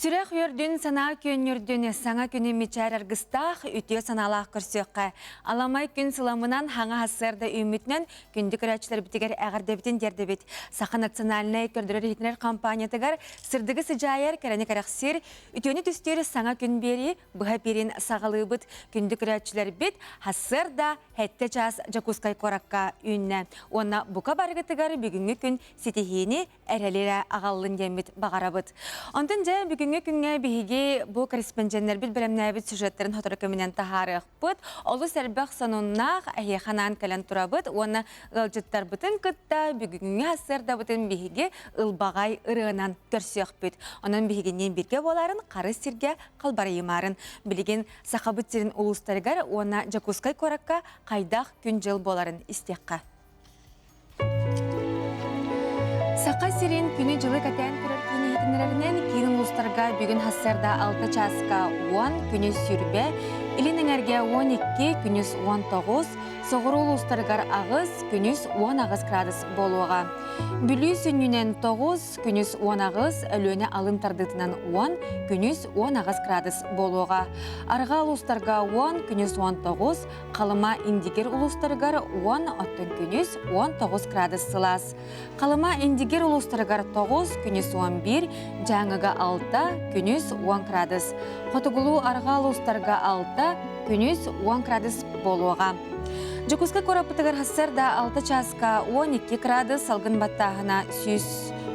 Сүрэх үөрдүн, санаа күөннүрдүн, саҥа күнү мичээр аргыстаах, үтүө санаалаах көрсүөххэ. Аламай күн сыламынан хаҥа сарсыарда үүммүтүнэн күндү көрөөччүлэрбитигэр эҕэрдэбитин тиэрдэбит. Саха национальнай көрдөрөр-иһитинэр компаниятыгар сырдыгы сыдьаайар, кэрэни кэрэхсиир, үтүөнү түстүүр саҥа күн биэрии быһа пиэрин саҕалыыбыт. Күндү көрөөччүлэрбит, сарсыарда сэттэ чаас Дьокуускай куоракка үүннэ. Уонна бука барыгытыгар бүгүҥҥү күн ситиһиини эрэли эрэ аҕаллын диэммит баҕарабыт. Онтон дьэ бүгүҥҥү күҥҥэ биһиги бу корреспонденнэрбит бэлэмнээбит сюжеттарын сотору кэминэн таһаарыахпыт. Олус элбэх сонуннаах эһиэхэ анаан кэлэн турабыт уонна ыалдьыттарбытын кытта бүгүҥҥү сарсыардабытын биһиги ылбаҕай ырыанан көрсүөхпүт. Онон биһигинниин бииргэ буоларын харыс сиргэ халбарыйымаарын. Билигин Сахабыт сирин улуустарыгар уонна Дьокуускай куоракка хайдах күн-дьыл буоларын истиэххэ. Саха сирин күнү-дьылы кэтээн көрөр киин иһитиннэрэринэн, киин улуустарга бүгүн сарсыарда 6 чааска 10, күнүс сүүрбэ, илин эҥэргэ 12, күнүс 19, соҕуруу улуустарыгар 8, күнүс 18 градус буолуоҕа. Бүлүү сүнньүнэн 9, күнүс 18, Өлүөнэ алын тардыытынан 10, күнүс 18 градус буолуоҕа. Арҕаа улуустарга 10, күнүс 19, Халыма Индигир улуустарыгар 10, оттон күнүс 19 градус сылаас. Халыма Индигир улуустарыгар 9, күнүс 11, Дьааҥыга 6, күнүс 10 градус. Хотугулуу арҕаа улуустарга 6, күнүс 10 градус буолуоҕа. Дьокуускай куораппытыгар сарсыарда 6 чааска 12 градус, салгын баттааһына 100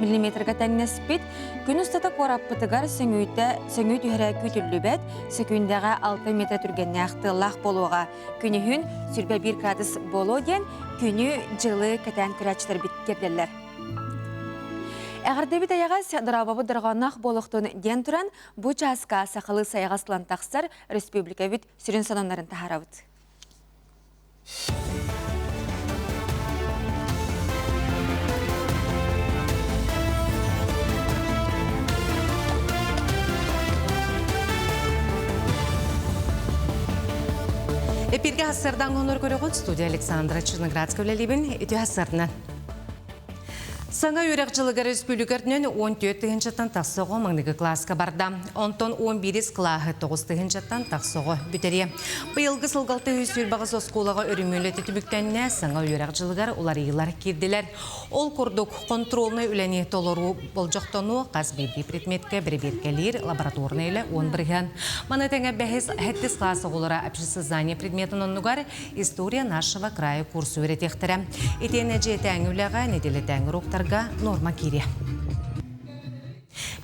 миллиметрга тэҥнэспит. Күн устата куораппытыгар сөҥүүтэ сөҥүү түһэрэ күүтүллүбэт, сөкүүндэҕэ 6 метр түргэннээх тыаллаах буолуоҕа. Күнүһүн 21 градус буолуо диэн күнү-дьылы кэтээн көрөөччүлэрбит тиэрдэллэр. Эҕэрдэбит эйэҕэс, дорообобут дорҕоонноох буолуохтун диэн туран, бу чааска сахалыы сайаҕас ылан тахсар республикабыт сүрүн сонуннарын таһаарабыт. Эпирге хассардан хонор көрөҕүт студия Александра Черноградская үлэлиибин үтүө хассарынан. Саҥа үөрэх дьылыгар республикатынан 14 тыһыынчаттан тахса оҕо маҥнайгы кылааска барда. Онтон 11 кылааһы 9 тыһыынчаттан тахса оҕо бүтэриэ. Быйылгы сылга 628 оскуолаҕа өрөмүөннэтэ түмүктэннэ, саҥа үөрэх дьылыгар уларыйыылар киирдилэр. Ол курдук, контрольнай үлэни толоруу болдьохтонуу хас биирдии предметкэ бэрэбиэркэлиир лабораторнай үлэ 10%. Маны тэҥэ бэһис, сэттис кылаас оҕолоро обществознание предметин оннугар История нашего края курсу үөрэтиэхтэрэ. Итиэннэ дьиэтээҥи үлэҕэ, нэдиэлэтээҥи уруоктарга норма киириэ.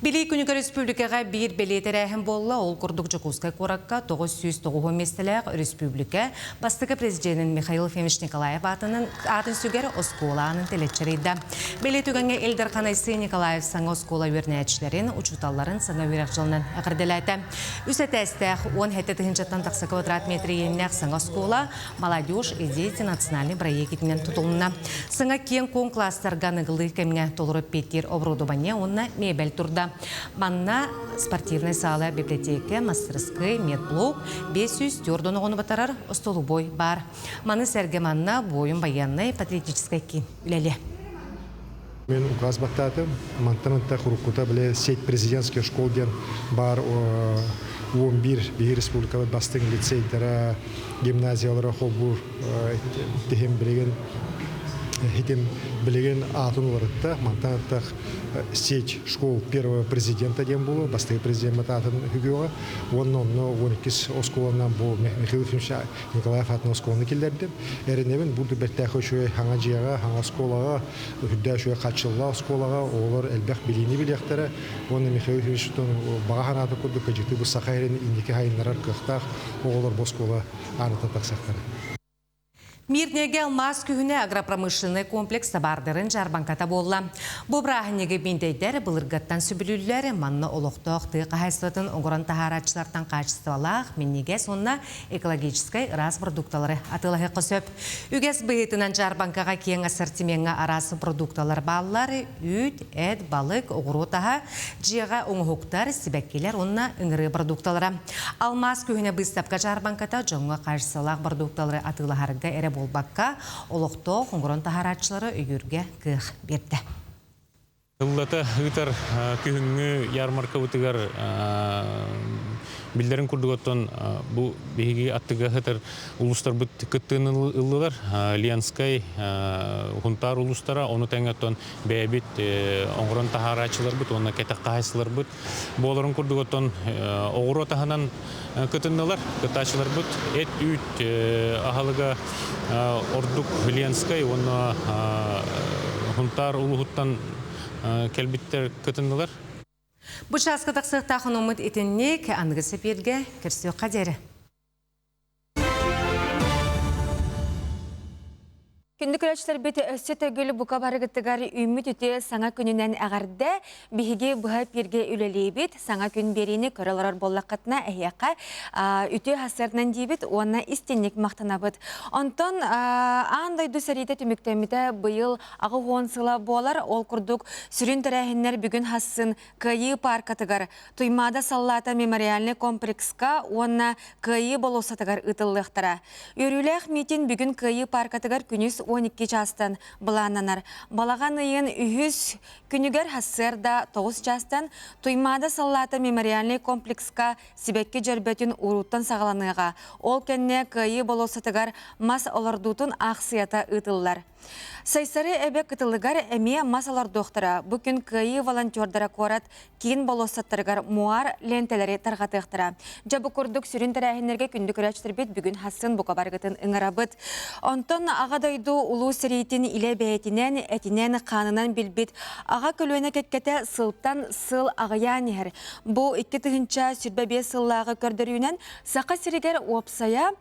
Билии күнүгэр республикаҕа биир бэлиэ тэрээһин буолла. Ол курдук Дьокуускай куоракка 909 миэстэлээх республика бастакы президенин Михаил Ефимович Николаев аатынан аатын сүгэр оскуола аанын тэлэччэрийдэ. Бэлиэ түгэҥҥэ Ил Дархан Айсен Николаев саҥа оскуола үөрэнээччилэрин, учууталларын саҥа үөрэх дьылынан эҕэрдэлээтэ. Үс этээстээх, 17 тыһыынчаттан тахса квадрат метр иэннээх саҥа оскуола «Молодежь и дети» национальный проект итинэн тутулунна. Саҥа киэҥ-куоҥ класстарга аныгылыы кэмҥэ толору эппиэттиир оборудование уонна мебель турда. Манна спортивнай саала, библиотека, мастерскай, медблок, 504 оҕону батарар остолобуой баар. Маны сэргэ манна буойун байыаннай патриотическай киин үлэлиэ. Мен указ баттаатым. Мантан антах уруккута бile сеть президентских школ диэн баар 11 биһи республикабыт бастыҥ лицейдара, гимназиялара холбуур тиһим билигин хитим билигин аатын уларытта. Мантан антах сеть школ первого президента диэн буолуо, бастакы президент аатын үгүөҕэ. Уонна онно 12 оскуоланан бу Михаил Ефимович Николаев аатын оскуоланы киллэрдим. Эрэнэбин бу бэртээхэй үчүгэй хаҥа дьиэҕэ, хаҥа оскуолаҕа, үрдээх үчүгэй хааччыллаах оскуолаҕа оҕолор элбэх билиини билиэхтэрэ уонна Михаил Ефимович баҕа санаатын курдук кыдьыктыы бу саха сирин инники сайыннарар кыахтаах оҕолор бу оскуола ааныттан тахсыахтара. Мирнэйгэ алмаас күһүнэ агропромышленнай комплекс табаардарын дьаарбаҥката буолла. Бу бырааһынньыгы биинтэйдэр былыргаттан сөбүлүүллэр, манна олохтоох тыа хаһаайыстыбатын оҥорон таһаарааччылартан хаачыстыбалаах, минньигэс уонна экологическай ыраас продукталары атыылаһыахха сөп. Үгэс быһыытынан дьаарбаҥкаҕа киэҥ ассортимеҥҥа араас продукталар бааллар: үүт, эт, балык, оҕуруот аһа, дьиэҕэ оҥоһуктар, сибэккилэр уонна ыҥырыы продукталара. Алмаас күһүнэ быыстапка дьаарбаҥката дьоҥҥо хаачыстыбалаах продукталары атыылаһарга эрэ буолбакка, олохтоох оҥорон таһаарааччылары өйүүргэ кыах биэрдэ. Сыллата ыытар күһүҥҥү ярмаркабытыгар биллэрин курдук оттон бу биһиги аттыга сытар улуустарбыт кыттыыны ыллылар. Ленскэй, Хунтаар улуустара, ону тэҥэ оттон бэйэбит оҥорон таһаарааччыларбыт уонна кэтэх хаһаайыстыбаларбыт буоларын курдук оттон оҕуруот аһынан кытыннылар. Кыттааччыларбыт эт-үүт аһылыга ордук Ленскэй уонна Хунтаар улууһуттан кэлбиттэр кытыннылар. Бу чааска тахсыахтаах ономмут итинник аныгы сэпиэргэ көрсүөххэ диэри. Күндү көрөөччүлэрбит өссө төгүл бука барыгытыгар үүммүт үтүө саҥа күнүнэн эҕэрдэ. Биһиги быһа эпииргэ үлэлиибит. Саҥа күн биэриини көрө олорор буоллаххытына эһиэхэ үтүө сарсыарданан диибит уонна истинник махтанабыт. Онтон аан дойду сэриитэ түмүктэммитэ быйыл 80 сыла буолар. Ол курдук сүрүн тэрээһиннэр бүгүн хассын Кыайыы пааркатыгар, Туймаада саллаата мемориальнай комплекска уонна Кыайыы болуоссатыгар ыытыллыахтара. Үөрүүлээх миитин бүгүн Кыайыы пааркатыгар күнүс 12 чаастан былааннанар. Балаҕан ыйын үһүс күнүгэр сарсыарда 9 чаастан Туймаада саллаата мемориальнай комплекска сибэкки дьөрбөтүн ууруттан саҕаланыаҕа. Ол кэннэ Кыайыы болуоссатыгар мас олордуутун аахсыйата ыытыллар. Сайсары эбэ кытылыгар эмиэ мас олордуохтара. Бу күн Кыайыы волонтердара куорат киин болуоссаттарыгар муар лиэнтэлэри тарҕатыахтара. Дьэ бу курдук сүрүн тэрээһиннэргэ күндү көрөөччүлэрбит бүгүн хассын бука барыгытын ыҥырабыт. Онтон Аҕа дойду улуу сэриитин илэ бэйэтинэн, этинэн, хаанынан билбит аҕа көлүөнэ кэккэтэ сылтан сыл аҕыйаан иһэр. Бу 2025 сыллааҕы көрдөрүүнэн Саха сиригэр уопсайа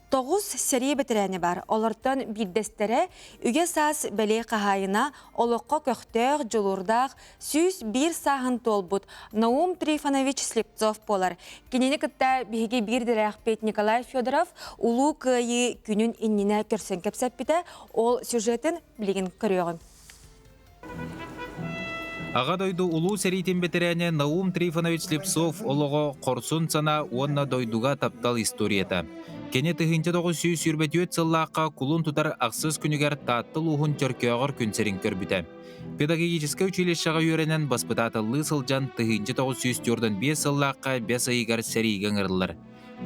Тоҕус сэрии бэтэрээнэ бар. Олортон биирдэстэрэ үйэ саас бэлиэ хаһаайына, олоххо көхтөөх, дьулуурдаах, 101 сааһын туолбут Наум Трифонович Слепцов буолар. Кинини кытта биһиги биир идэлээхпит Николай Федоров Улуу Кыайыы күнүн иннинэ көрсөн кэпсэппитэ. Ол сюжетын билигин көрүөҕүҥ. Аҕа дойду Улуу сэриитин бэтэрээнэ Наум Трифонович Слепцов олоҕо хорсун санаа уонна дойдуга таптал историята. Кини 1924 сыллаахха кулун тутар ахсыс күнүгэр Таатта улууһун Чөркөөҕөр күн сирин көрбүтэ. Педагогическай училищеҕа үөрэнэн баспытааталлыы сылдьан 1945 сыллаахха бэс ыйыгар сэриигэ ыҥырыллар.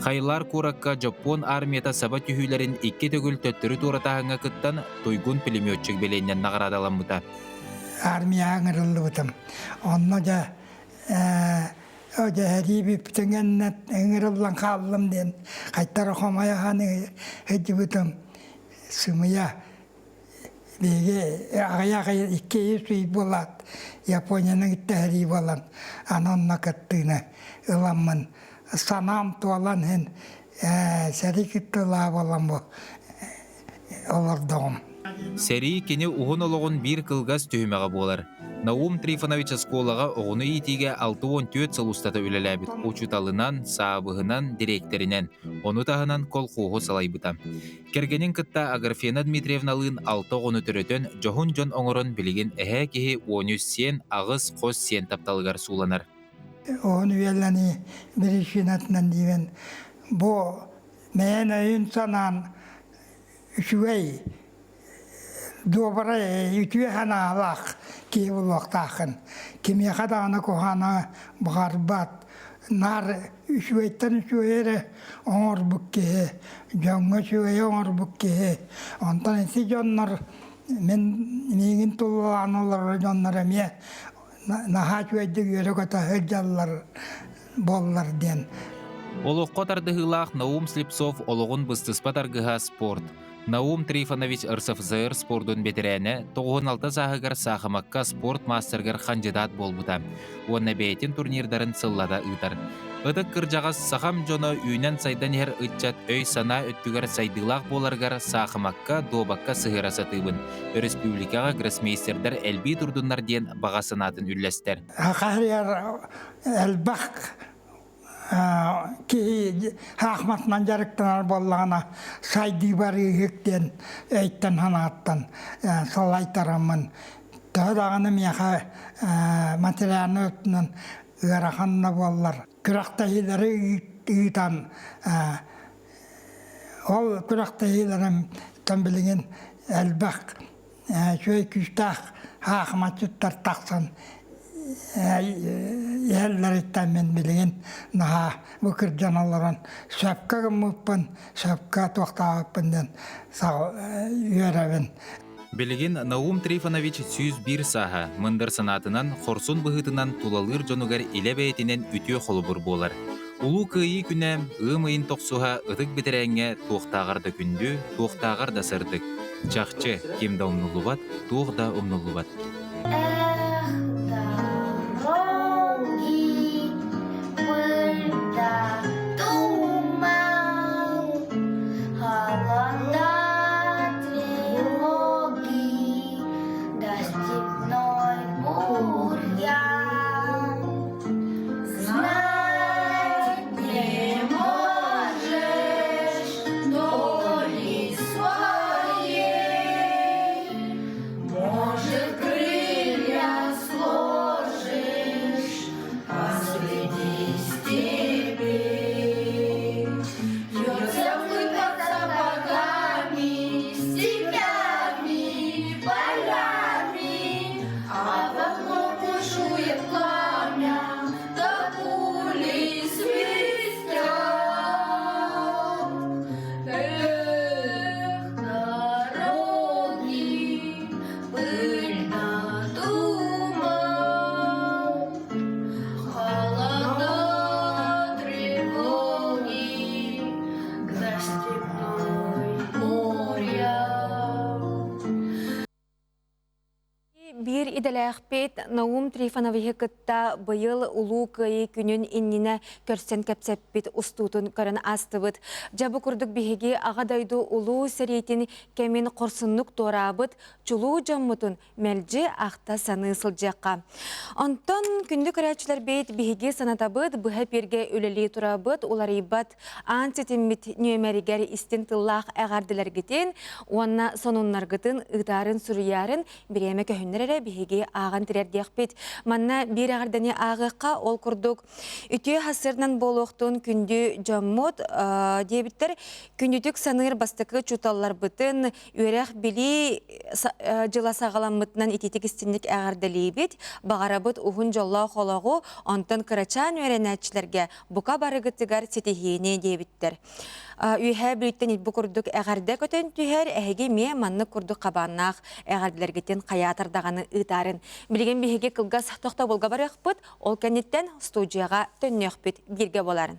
Хайлар куоракка Дьоппуон армията саба түһүүлэрин икки төгүл төттөрү туоратааһыҥҥа кыттан туйгун пулеметчик бэлиэннэн наҕараадаламмыта. Армияҕа ыҥырыллыбытым. Онно дьэ дьэ сэрии бүппүтүн кэннэ ыҥырыллан хааллым диэн хайтара хомойо саныы сылдьыбытым. Сымыйа биһиги аҕыйах икки үс ый буолаат Японияны кытта сэрии буолан аны онно кыттыыны ыламмын санаам туолан иһин сэрии кыттыылаах буолан бу олордоҕум. Сэрии кини уһун олоҕун биир кылгас түһүмэҕэ буолар. Наум Трифонович оскуолаҕа оҕону иитиигэ 64 сыл устата үлэлээбит учууталынан, саабыһынан, дириэктэринэн, ону таһынан колхуоһу салайбыта. Кэргэнин кытта Аграфена Дмитриевналыын алта оҕону төрөтөн, дьоһун дьон оҥорон билигин эһээ киһи 13 сиэн, аҕыс хос сиэн тапталыгар сууланар. Уһун үйэлэнии биричиинэтинэн диибин бу мэйэн өйүн-санаан үчүгэй добрай үтүө санаалаах киһи буолуохтааххын. Кимиэхэ даҕаны куһаҕаны баҕарбат, наар үчүгэйтэн үчүгэйи эрэ оҥорбут киһи, дьоҥҥо үчүгэйи оҥорбут киһи. Онтон ити дьоннор мин миигин тулалаан олорор дьоннор эмиэ наһаа үчүгэйдик үөрэ-көтө сылдьаллар буоллар диэн. Олоххо тардыһыылаах Наум Слепцов олоҕун быстыспат аргыһа спорт. Наум Трифонович РСФСР спордун бэтэрээнэ 96 сааһыгар саахымакка спорт маастарыгар хандьыдаат буолбута уонна бэйэтин турнирдарын сыллата ыытар. Ытык кырдьаҕас сахам дьоно үүнэн-сайдан иһэр ыччат өй-санаа өттүгэр сайдыылаах буоларыгар саахымакка, дуобакка сыһыара сатыыбын. Өрөспүүбүлүкэҕэ гроссмейстердэр элбии турдуннар диэн баҕа санаатын үллэстэр. Хаһыйар элбэх киһи хаахматынан дьарыктанар буоллаҕына сайдыы барыыһык диэн өйтөн санааттан салайтараммын төһө даҕаны миэхэ материальнай өттүнэн ыарахан да буоллар күрэхтэһиилэри ыытан ол күрэхтэһиилэрим билигин элбэх. Үчүгэй күүстээх хаахымаччыттар тахсан иһэллэриттэн мин билигин наһаа бу кырдьан олорон сөпкө гыммыппын, сөпкө туохтаабыппын диэн үөрэбин. Билигин Наум Трифонович 101 сааһа, мындыр санаатынан, хорсун быһыытынан тулалыыр дьонугар илэ бэйэтинэн үтүө холобур буолар. Улуу Кыайыы күнэ ыам ыйын тохсуһа ытык бэтэрээҥҥэ туохтааҕар да күндү, туохтааҕар да сырдык. Чахчы, ким да умнуллубат, туох да умнуллубат. Эх, дороги, пыль да туман, холода, тревоги, да степной бурьян. Знать не можешь доли своей, Может, крылья сложишь посреди степей. Придется под сапогами, степями, полями, А в окно бушует пламя, да пули свистят. Эх, дороги, пыль да туман, холода, тревоги, да степной бурьян. Биир идэлээхпит Наум Трифоновиһы кытта быйыл Улуу Кыайыы күнүн иннинэ көрсөн кэпсэппит устуутун көрөн аастыбыт. Дьэ бу курдук биһиги Аҕа дойду Улуу сэриитин кэмин хорсуннук туораабыт чулуу дьоммутун мэлдьи ахта саныы сылдьыахха. Онтон күндү көрөөччүлэрбит биһиги санатабыт, быһа эпииргэ үлэлии турабыт, уларыйбат аан ситиммит нүөмэригэр истин тыллаах эҕэрдэлэргитин уонна сонуннаргытын ыытаарын суруйаарын бириэмэ көһүннэр эрэ биһиги ааҕан тирэрдиэхпит. Манна биир эҕэрдэни ааҕыахха, ол курдук үтүө хасырынан буолуохтун күндү дьоммут диэбиттэр күндүтүк саныыр бастакы учууталларбытын үөрэх билии дьыла саҕаламмытынан ититик истинник эҕэрдэлиибит, баҕарабыт уһун дьоллоох олоҕу, онтон кырачаан үөрэнээччилэргэ бука барыгытыгар ситиһиини диэбиттэр. Үөһээ Бүлүүттэн бу курдук эҕэрдэ көтөн түһэр, эһиги эмиэ маннык курдук хабааннаах эҕэрдэлэргитин хайаатар даҕаны ыытаарын. Билигин биһиги кылгас тохтобулга барыахпыт, ол кэнниттэн студияҕа төннүөхпүт бииргэ буоларын.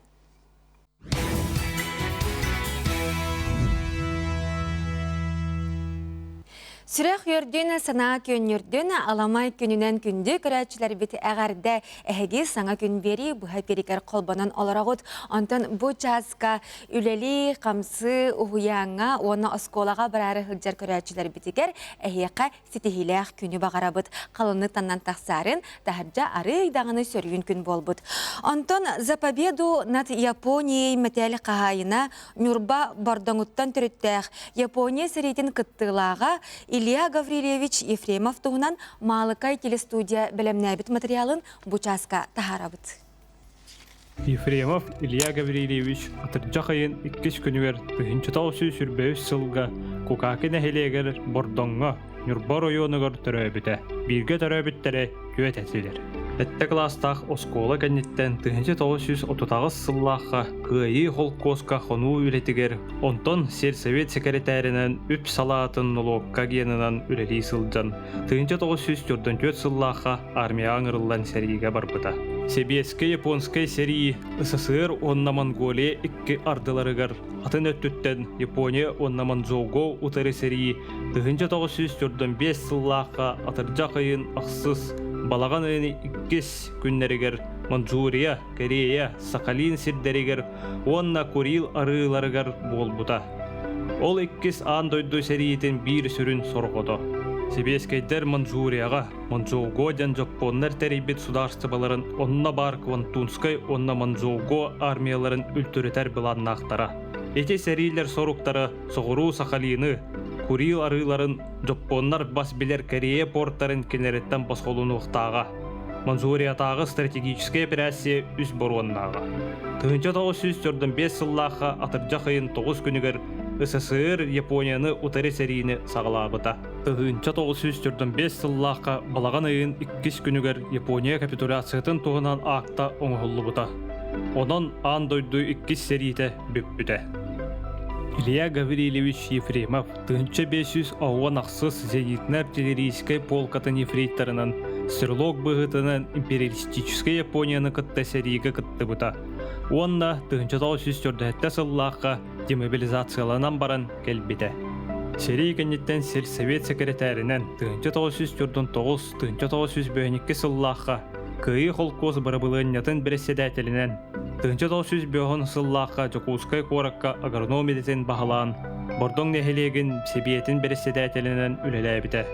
Сүрэх үөрдүн, санаа күөннүрдүн, аламай күнүнэн күндү көрөөччүлэрбит эҕэрдэ эһиги саҥа күн биэрии быһа эпииригэр холбонон олороҕут. Онтон бу чааска үлэлии, хамсыы, уһуйааҥҥа уонна оскуолаҕа бараары сылдьар көрөөччүлэрбитигэр эһиэхэ ситиһиилээх күнү баҕарабыт. Халыҥнык таннан тахсаарын, таһырдьа арыый даҕаны сөрүүн күн буолбут. Онтон «За победу над Японией» мэтээл хаһаайына Ньурба Бордоҥуттан төрүттээх Япония сэриитин кыттыылааҕа Илья Гаврильевич Ефремов туһунан Маалыкай телестудия бэлэмнээбит материалын бу чааска таһаарабыт. Ефремов Илья Гаврильевич атырдьах ыйын иккис күнүгэр 1923 сылга Кукаакы нэһилиэгэр Бордоҥҥо Ньурба оройуонугар төрөөбүтэ. Бииргэ төрөөбүттэрэ түөрт этилэр. Сэттэ кылаастаах оскуола кэнниттэн 1938 сыллаахха Кыайыы холкуоска хонуу үлэтигэр, онтон сельсовет сэкирэтээринэн үп салаатын нолуокка агенынан үлэлии сылдьан, 1944 сыллаахха армияҕа ыҥырыллан сэриигэ барбыта. Сэбиэскэй-японскай сэрии СССР уонна Монголия икки ардыларыгар атын өттүттэн Япония уонна Манчжоуго утары сэрии 1945 сыллаахха атырдьах ыйын ахсыс, балаҕан ыйын иккис күннэригэр Манчжурия, Корея, Сахалин сирдэригэр уонна Курил арыыларыгар буолбута. Ол иккис аан дойду сэриитин биир сүрүн сорҕото. Сэбиэскэйдэр Манчжурияҕа, Манчжоуго диэн дьоппуоннар тэрийбит судаарыстыбаларын онно баар Квантунскай уонна Манчжоуго армияларын үлтүрүтэр былааннаахтара. Ити сэриилэр соруктара Соҕуруу Сахалины, Курил арыыларын дьоппуоннар бас билэр Корея портарын кинилэриттэн босхолунуохтааҕа. Манчжуриятааҕы стратегическай эпэрээссийэ үс боруоннааҕа. 1945 сыллаахха атырдьах ыйын 9 күнүгэр СССР Японияны утары сэриини саҕалаабыта. 1945 сыллаахха балаҕан ыйын иккис күнүгэр Япония капитуляциятын туһунан аакта оҥоһуллубута. Онон аан дойду иккис сэриитэ бүппүтэ. Илья Гаврильевич Ефремов 1516 зенитно-артиллерийскай полкатын ефрейторынан стрелок быһыытынан империалистическай Японияны кытта сэриигэ кыттыбыта уонна 1947 сыллаахха демобилизацияланан баран кэлбитэ. Сэрии кэнниттэн сельсовет сэкирэтээринэн 1949-1952 сыллаахха Кыайыы холкуос бырабылыанньатын бэрэссэдээтэлинэн 1905 сыллаахха Дьокуускай куоракка агроном идэтин баһылаан Бордоҥ нэһилиэгин сэбиэтин бэрэссэдээтэлинэн үлэлээбитэ.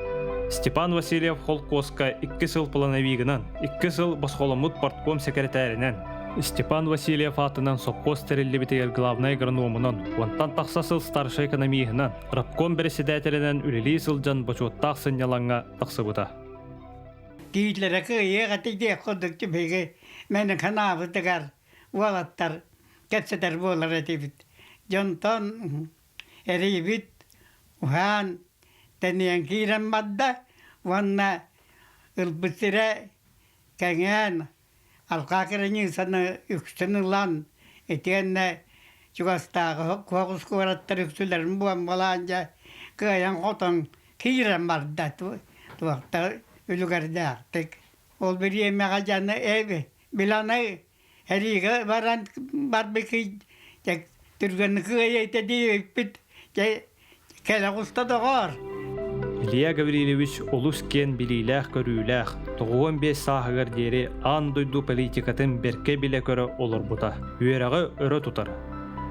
Степан Васильев холкуоска икки сыл плановигынан, икки сыл босхоломмут партком сэкирэтээринэн, Степан Васильев аатынан сопхуос тэриллибитигэр главнай агрономунан, уонтан тахса сыл старшай экономиһынан, рабком бэрэссэдээтэлинэн үлэлии сылдьан бочуоттаах сынньалаҥҥа тахсыбыта. Кииллэрэ кыайыах этэ диэх курдук биһиги мээнэ санаабытыгар уолаттар кэпсэтэр буолар этибит. Дьонтон эрийбит, уһаан, тэнийэн киирэн барда уонна ылбыт сирэ кэҥээн Алҕаа кыраньыысаны үксүн ылан, итиэннэ чугастааҕы куоҕус куораттар үксүлэрин буомбалаан дьэ кыайан-хотон киирэн барда туохта үлүгэрдээхтик. Ол бириэмэҕэ дьаны биланы эриигэ баран барбыкый дьэ түргэнник кыайыйта диэбиппит дьэ Кэлэ оҕуста доҕоор! Илья Гаврильевич олус киэн билиилээх-көрүүлээх, 95 сааһыгар диэри аан дойду политикатын бэркэ билэ-көрө олорбута, үөрэҕи өрө тутара.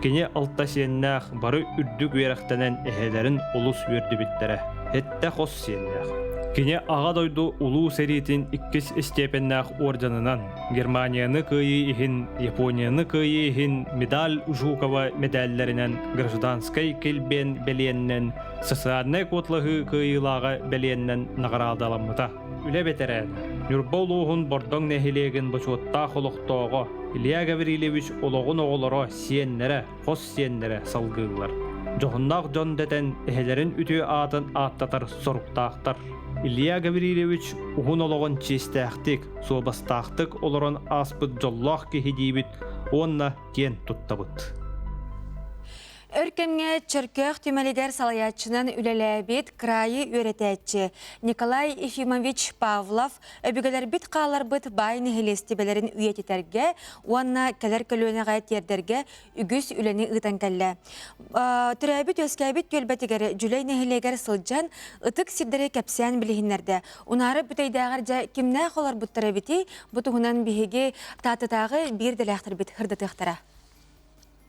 Кини алта сиэннээх, бары үрдүк үөрэхтэнэн эһэлэрин олус үөрдүбүттэрэ. Сэттэ хос сиэннээх. Кини Аҕа дойду Улуу сэриитин иккис истиэпэннээх орденынан, Германияны кыайыы иһин, Японияны кыайыы иһин медаль Жукова мэдээллэринэн гражданскай килбиэн бэлиэннэн, социальнай куоталаһыы кыайыылааҕа бэлиэннэн наҕараадаламмыта. Үлэ бэтэрээнэ, Ньурба улууһун Бордоҥ нэһилиэгин бочуоттаах олохтооҕо Илья Гаврильевич олоҕун оҕолоро, сиэннэрэ, хос сиэннэрэ салгыыллар. Дьоһуннаах дьон дэтэн эһэлэрин үтүө аатын ааттатар соруктаахтар. Илья Гаврильевич уһун олоҕун чиэстээхтик, суобастаахтык олорон ааспыт дьоллоох киһи диибит уонна киэн туттабыт. Өр кэмҥэ Чөркөөх түмэлигэр салайааччынан үлэлээбит кыраайы үөрэтээччи Николай Ефимович Павлов өбүгэлэрбит хааларбыт баай нэһилиэстибэлэрин үйэтитэргэ уонна кэлэр көлүөнэҕэ тиэрдэргэ үгүс үлэни ыытан кэллэ. Төрөөбүт-үөскээбит түөлбэтигэр Дьүлэй нэһилиэгэр сылдьан ытык сирдэри кэпсээн билиһиннэрдэ. Унаара Бүтэйдээҕэр дьэ кимнээх олорбуттар эбитий? Бу туһунан биһиги Тааттатааҕы биир дэлээхтэрбит ырдатыахтара.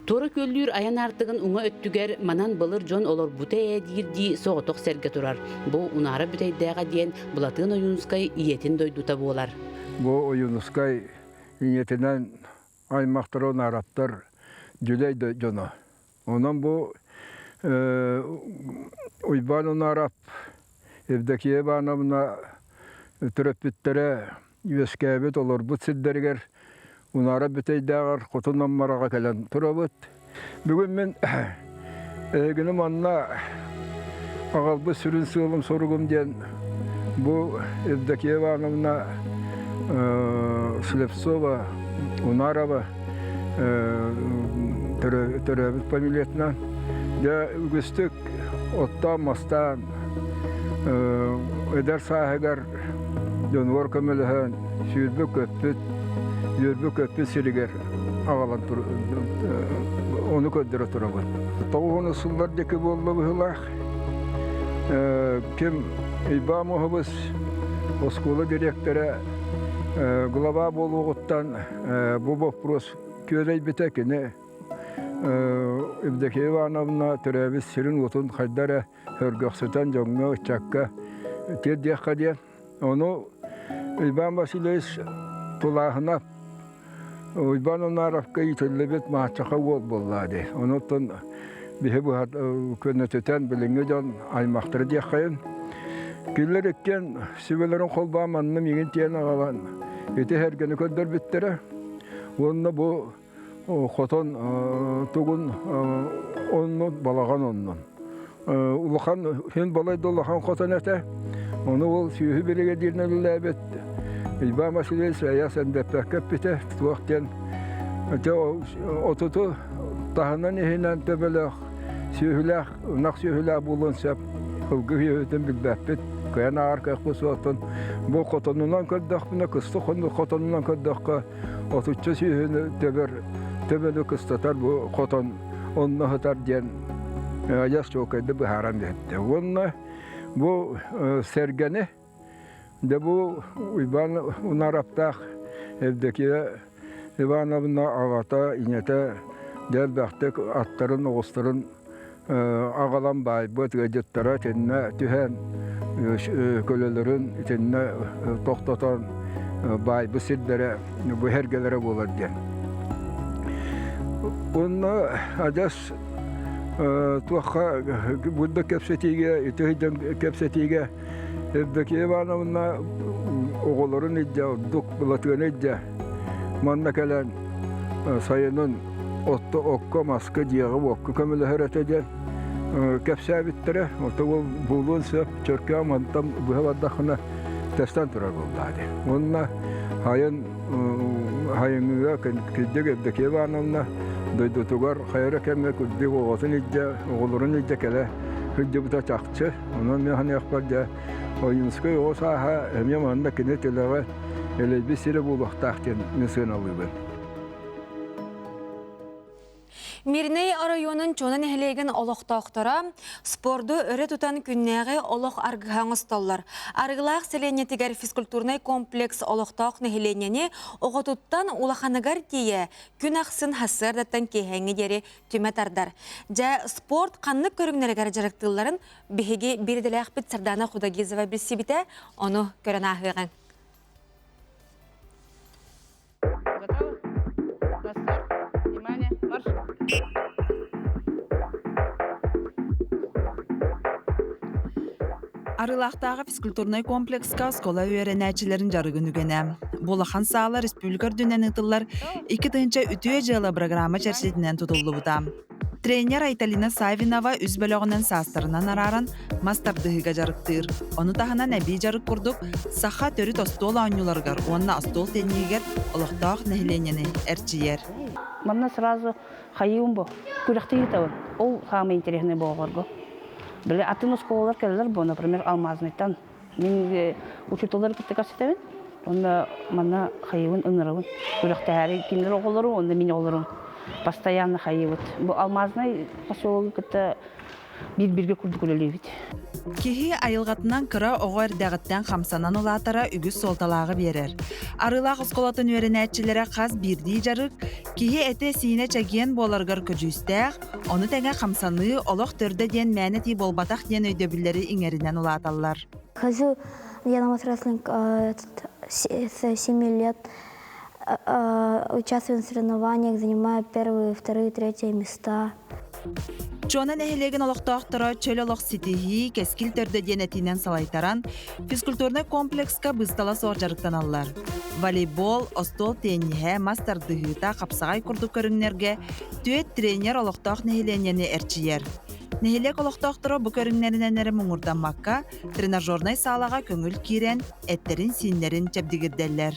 Туора күөллүүр айан аартыгын уҥа өттүгэр манан былыр дьон олорбута ээ диирдии соҕотох сэргэ турар. Бу Унаара Бүтэйдээҕэ диэн Былатыан Ойуунускай ийэтин дойдута буолар. Бу Ойуунускай ийэтинэн аймахтара Унаараптар Дьүлэй дьоно. Онон бу Уйбаан Унаарап, Евдокия Ивановна төрөппүттэрэ үөскээбит, олорбут сирдэригэр Унаара Бүтэйдээҕэр Хотун Аммараҕа кэлэн турабыт. Бүгүн мин эһигини манна аҕалбыт сүрүн сыалым-соругум диэн бу Евдокия Ивановна Слепцова, Унарова төрөөбүт фамилиятынан дьэ үгүстүк оттоон-мастаан эдэр сааһыгар дьонугар көмөлөһөн сүүрбүт-көппүт, үөрбүт-көппүт сиригэр аҕалан ону көрдөрө турабыт. Тоҕуһуну сыллар диэки буолла быһыылаах. Ким Иван Мохович оскуола дириэктэрэ глава буолуоҕуттан бу боппуруос күөрэйбитэ кини Евдокия Ивановна төрөөбүт сирин-уотун хайда эрэ сөргөхсүтэн дьоҥҥо, ыччакка тиэрдиэххэ диэн. Ону Иван Васильевич Тулааһынап Уйбаан Унаровка иитиллибит мааччаха уол буоллаа дии. Онуттан биһи быһа көнөтүтэн билиҥҥи дьон аймахтара диэххэйин. Кинилэр иккиэн сүбэлэрин холбоон манна миигин тиэн аҕалан ити эргэни көрдөрбүттэрэ. Уонна бу. хотон тугун оннун балаҕан оннун. Улахан хин балай да улахан хотон этэ. Ону ол сүөһү биригэдииринэн үлэлээбит Иван Васильевич айас эндэппэккэ эппитэ туох диэн отуту таһынан иһинэн төбөлөөх сүөһүлээх ынах сүөһүлээх буолуон сөп ылгы сүөһүтүн билбэппит кыайан ааҕар кыахпыт суохтун бу хотонунан көрдөхпүнэ кыстык хотонунан көрдөххө отучча сүөһүнү төбөр төбөнү кыстатар бу хотон онно сытар диэн адьас чуолкайдык быһааран биэрдэ уонна бу сэргэни дьэ бу Уйбаан Унараптаах Евдокия Ивановна аҕата ийэтэ дьэ элбэхтик аттарын оҕустарын аҕалан баайбыт ыалдьыттара итиннэ түһэн көлөлөрүн итиннэ тохтотон баайбыт сирдэрэ бу эргэлэрэ буолар диэн. Онно адьас туохха бу кэпсэтиигэ ити сылдьан кэпсэтиигэ Евдокия Ивановна оҕолорун илдьэ ордук Былатыаны илдьэ манна кэлэн сайынын отто окко маска дьиэҕэ уокка көмөлөһөр этэ диэн кэпсээбиттэрэ. Ото ол буолуон сөп чөркөөх мантан быһа бардаххына тэстэн турар буоллаа дии. Уонна хайын хайыҥыга кырдьык Евдокия Ивановна дойдутугар хайа кэмҥэ кырдьык оҕотун илдьэ оҕолорун илдьэ кэлэ сылдьыбыта чахчы. Онон мин саныахпар дьэ Ойуунскай оҕо сааһа эмиэ манна кини тилэҕэ элэйбит сирэ буолуохтаах диэн мин сыаналыыбын. Мирнэй оройуонун Чуона нэһилиэгин олохтоохторо спорду өрө тутан күннээҕи олох аргыһа оҥостоллор. Арыгылаах сэлиэнньэтигэр физкультурнай комплекс олохтоох нэһилиэнньэни оҕотуттан улаханыгар тиийэ күн ахсын сарсыардаттан киэһээҥҥи диэри түмэ тардар. Дьэ, спорт ханнык көрүҥнэригэр дьарыктыылларын биһиги биир идэлээхпит Сардаана Худогизова билсибитэ, ону көрөн ааһыаҕыҥ. Готовы? На старт. Внимание, марш! Арыылаахтааҕы физкультурнай комплекска оскуола үөрэнээччилэрин дьарыгын үгэнэ. Бу улахан саала республика үрдүнэн ыытыллар 2 үтүө дьыала программа чэрчитинэн тутуллубута. Тренер Айталина Савинова үс бөлөҕүнэн саастарынан арааран мас тардыһыыга дьарыктыыр. Ону таһынан эбии дьарык курдук саха төрүт остуол оонньууларыгар уонна остуол тенниһигэр олохтоох нэһилиэнньэни эрчийэр. Манна сразу хайыым бу күрэхтэһии табын. Ол самый интересный буоларго. Били атын оскуолалар кэлэлэр бу, например, Алмазныйтан. Мин учууталлары кытта көрсүтэбин. Онно манна хайыбын ыҥырабын. Күрэхтэһээри кинилэр оҕолору уонна мин оҕолорум постоянно хайыбыт. Бу Алмазный поселогу кытта биир-биргэ курдук үлэлиибит. Киһи айылҕатынан кыра оҕо эрдэҕиттэн хамсанан улаатара үгүс суолталааҕы биэрэр. Арыылаах оскуолатын үөрэнээччилэрэ хас биирдии дьарык киһи этэ-сиинэ чэгиэн буоларыгар көдьүүстээх, ону тэҥэ хамсаныы олох төрдө диэн мээнэ этии буолбатах диэн өйдөбүллэри иҥэринэн улааталлар. Хожу я на матрослинг с 7 лет, участвую в соревнованиях, занимаю первые, вторые, третьи места. Чуона нэһилиэгин олохтоохторо чөл олох ситиһии, кэскил төрдө диэн этиинэн салайтаран, физкультурнай комплекска быыстала суох дьарыктаналлар. Волейбол, остуол тенниһэ, мас тардыһыыта, хапсаҕай курдук көрүҥнэргэ түөрт тренер олохтоох нэһилиэнньэни эрчийэр. Нэһилиэк олохтоохторо бу көрүҥнэринэн эрэ муҥурдаммакка, тренажернай саалаҕа көҥүл киирэн, эттэрин-сииннэрин чэбдигирдэллэр.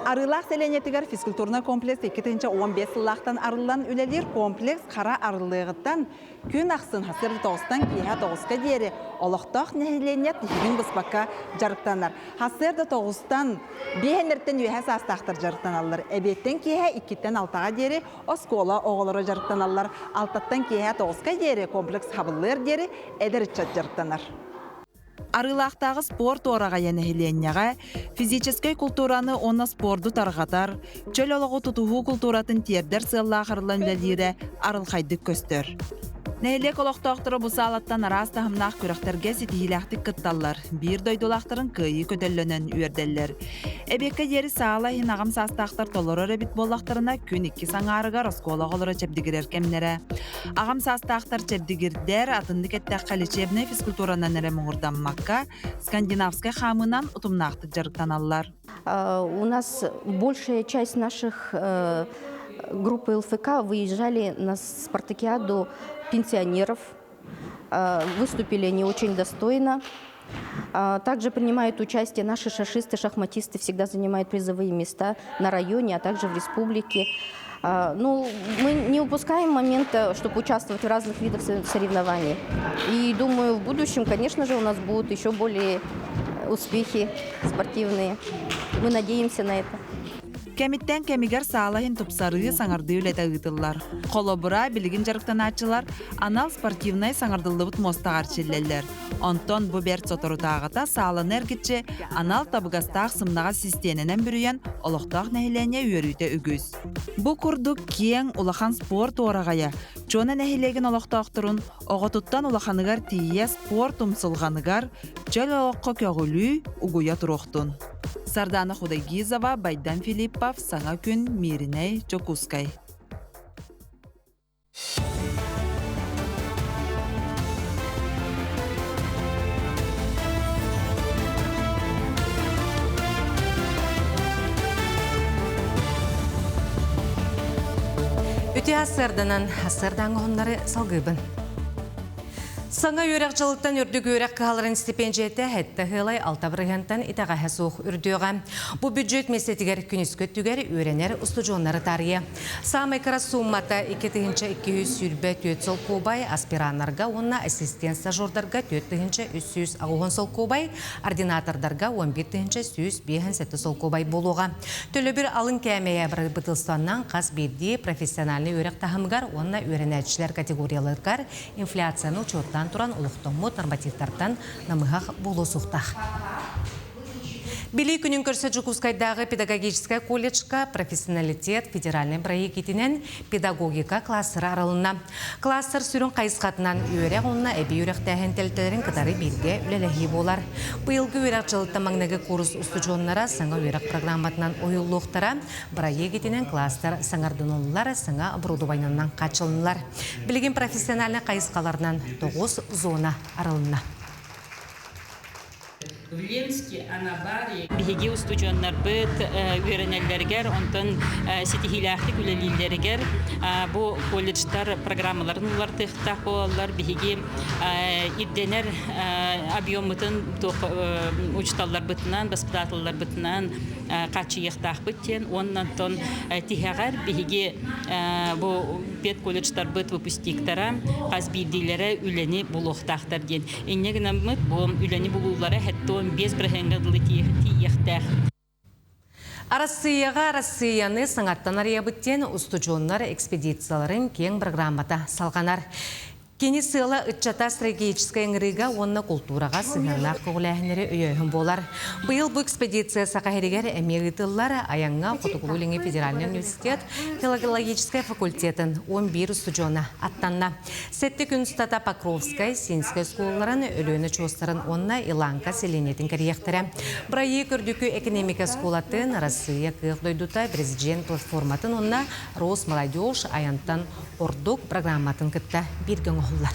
Арыылаах сэлиэнньэтигэр физкультурнай комплекс 2015 сыллаахтан арыллан үлэлиир комплекс хара арыллыаҕыттан күн ахсын сарсыарда тоҕустан киэһэ тоҕуска диэри олохтоох нэһилиэнньэ тиһигин быспакка дьарыктанар. Сарсыарда тоҕустан биэһэннэртэн үөһэ саастаахтар дьарыктаналлар. Эбиэттэн киэһэ иккиттэн алтаҕа диэри оскуола оҕолоро дьарыктаналлар. Алтаттан киэһэ тоҕуска диэри комплекс хабыллыар диэри эдэр ыччат дьарыктанар. Арыылаахтааҕы спорт уораҕайа нэһилиэнньэҕэ физическэй култуураны уонна спорду тарҕатар, чөл олоҕу тутуһуу култууратын тиэрдэр сыаллаах арыллан үлэлиирэ арылхайдык көстөр. Нэһилиэк олохтоохторо бу саалаттан араас таһымнаах күрэхтэргэ ситиһиилээхтик кытталлар, биир дойдулаахтарын кыайыы көтөллөнөн үөрдэллэр. Эбиэккэ диэри саала иһин аҕам саастаахтар толорор эбит буоллахтарына, күн иккис аҥаарыгар оскуола оҕолоро чэбдигирэр кэмнэрэ. Аҕам саастаахтар чэбдигирдэр, атыннык эттэххэ лечебнэй физкультуранан эрэ муҥурдаммакка, скандинавскай хаамыынан утумнаахтык дьарыктаналлар. У нас большая часть наших Группы ЛФК выезжали на спартакиаду пенсионеров. Выступили они очень достойно. Также принимают участие наши шашисты, шахматисты, всегда занимают призовые места на районе, а также в республике. Ну, мы не упускаем момента, чтобы участвовать в разных видах соревнований. И думаю, в будущем, конечно же, у нас будут еще более успехи спортивные. Мы надеемся на это. Кэмиттэн кэмигэр саала иһин тупсарыы, саҥардыы үлэтэ ыытыллар. Холобура, билигин дьарыктанааччылар анал спортивнай саҥардыллыбыт муостаҕа эрчиллэллэр. Онтон бу бэрт соторутааҕыта сааланы эргиччи анал табыгастаах сымнаҕас систиэнэнэн бүрүйэн олохтоох нэһилиэнньэ үөрүүтэ үгүс. Бу курдук киэҥ, улахан спорт уораҕайа Чуона нэһилиэгин олохтоохторун оҕотуттан улаханыгар тиийэ спорт умсулҕаныгар, чөл олоххо көҕүлүү, угуйа туруохтун. Сардаана Худайгизова, Байдан Филиппов, Саҥа күн, Мииринэй, Дьокуускай. Үтүө сарданан сардаҥ оһоннары салгыыбын. Саҥа үөрэх дьылыттан үрдүк үөрэх кыһаларын стипендиятэ сэттэ ыалай алта бырыһыантан итэҕэһэ суох үрдүөҕэ. Бу бүддьүөт миэстэтигэр күнүскү өттүгэр үөрэнэр устудьуоннары таарыйа. Саамай кыра сууммата 2224 солкуобай, аспираннарга уонна ассистент-стажердарга 4380 солкуобай, ординатордарга 11157 солкуобай буолуоҕа. Төлөбүр алын кээмэйэ бырабыыталыстыбаннан хас биирдии профессиональнай үөрэх таһымыгар уонна үөрэнээччилэр категорияларыгар инфляцияны учуоттаан туран олохтоммут нормативтартан намыһах буолуо суохтаах. Билии күнүн көрсө Дьокуускайдааҕы педагогическай колледжка «Профессионалитет» федеральнай бырайыак иитинэн педагогика кластера арылынна. Кластер сүрүн хайысхатынан үөрэх уонна эбии үөрэхтээһин тэрилтэлэрин кытары бииргэ үлэлэһии буолар. Быйылгы үөрэх дьылыттан маҥнайгы курс устудьуоннара саҥа үөрэх программатынан уһуйуллуохтара. Бырайыак итинэн кластер саҥардыныллар, саҥа оборудованиенан хааччылыннылар. Билигин профессиональнай хайысхаларынан тоҕус зона арылынна. Биһиги устудьуоннарбыт үөрэнэллэригэр, онтон ситиһиилээхтик үлэлииллэригэр бу колледжтар программаларын уларытыахтаах буолаллар. Биһиги ирдэнэр объеммутун учууталларбытынан, воспитателларбытынан хааччыйыахтаахпыт диэн уонна онтон тиһэҕэр биһиги бу педколледжтарбыт выпускниктара хас биирдиилэрэ үлэни булуохтаахтар диэн. Инньэ гынаммыт бу үлэни булуулара 75 бырыһыаҥҥа дылы тиийиэхтээх. Арассыыйаҕа Арассыыйаны саҥаттан арыйабыт диэн устудьуоннар экспедицияларын киэҥ программата салҕанар. Кини сыала ыччата стратегическай ыҥырыыга уонна култуураҕа сыһыаннаах көҕүлээһиннэри өйөөһүн буолар. Быйыл бу экспедиция Саха сиригэр эмиэ ыытыллар. Айаҥҥа Хотугулуу-Илиҥҥи федеральнай университет филологическай факультетын 11 устудьуона аттанна. Сэттэ күн устата Покровскай, Синскэй оскуолаларын, Өлүөнэ очуостарын уонна Иланка сэлиэнньэтин кэрийиэхтэрэ. Бырайыак үрдүкү экэниэмикэ оскуолатын, Арассыыйа кыах дойдута президент платформатын уонна Росмолодежь айантан ордук программатын кытта бииргэ оҥоһуллар.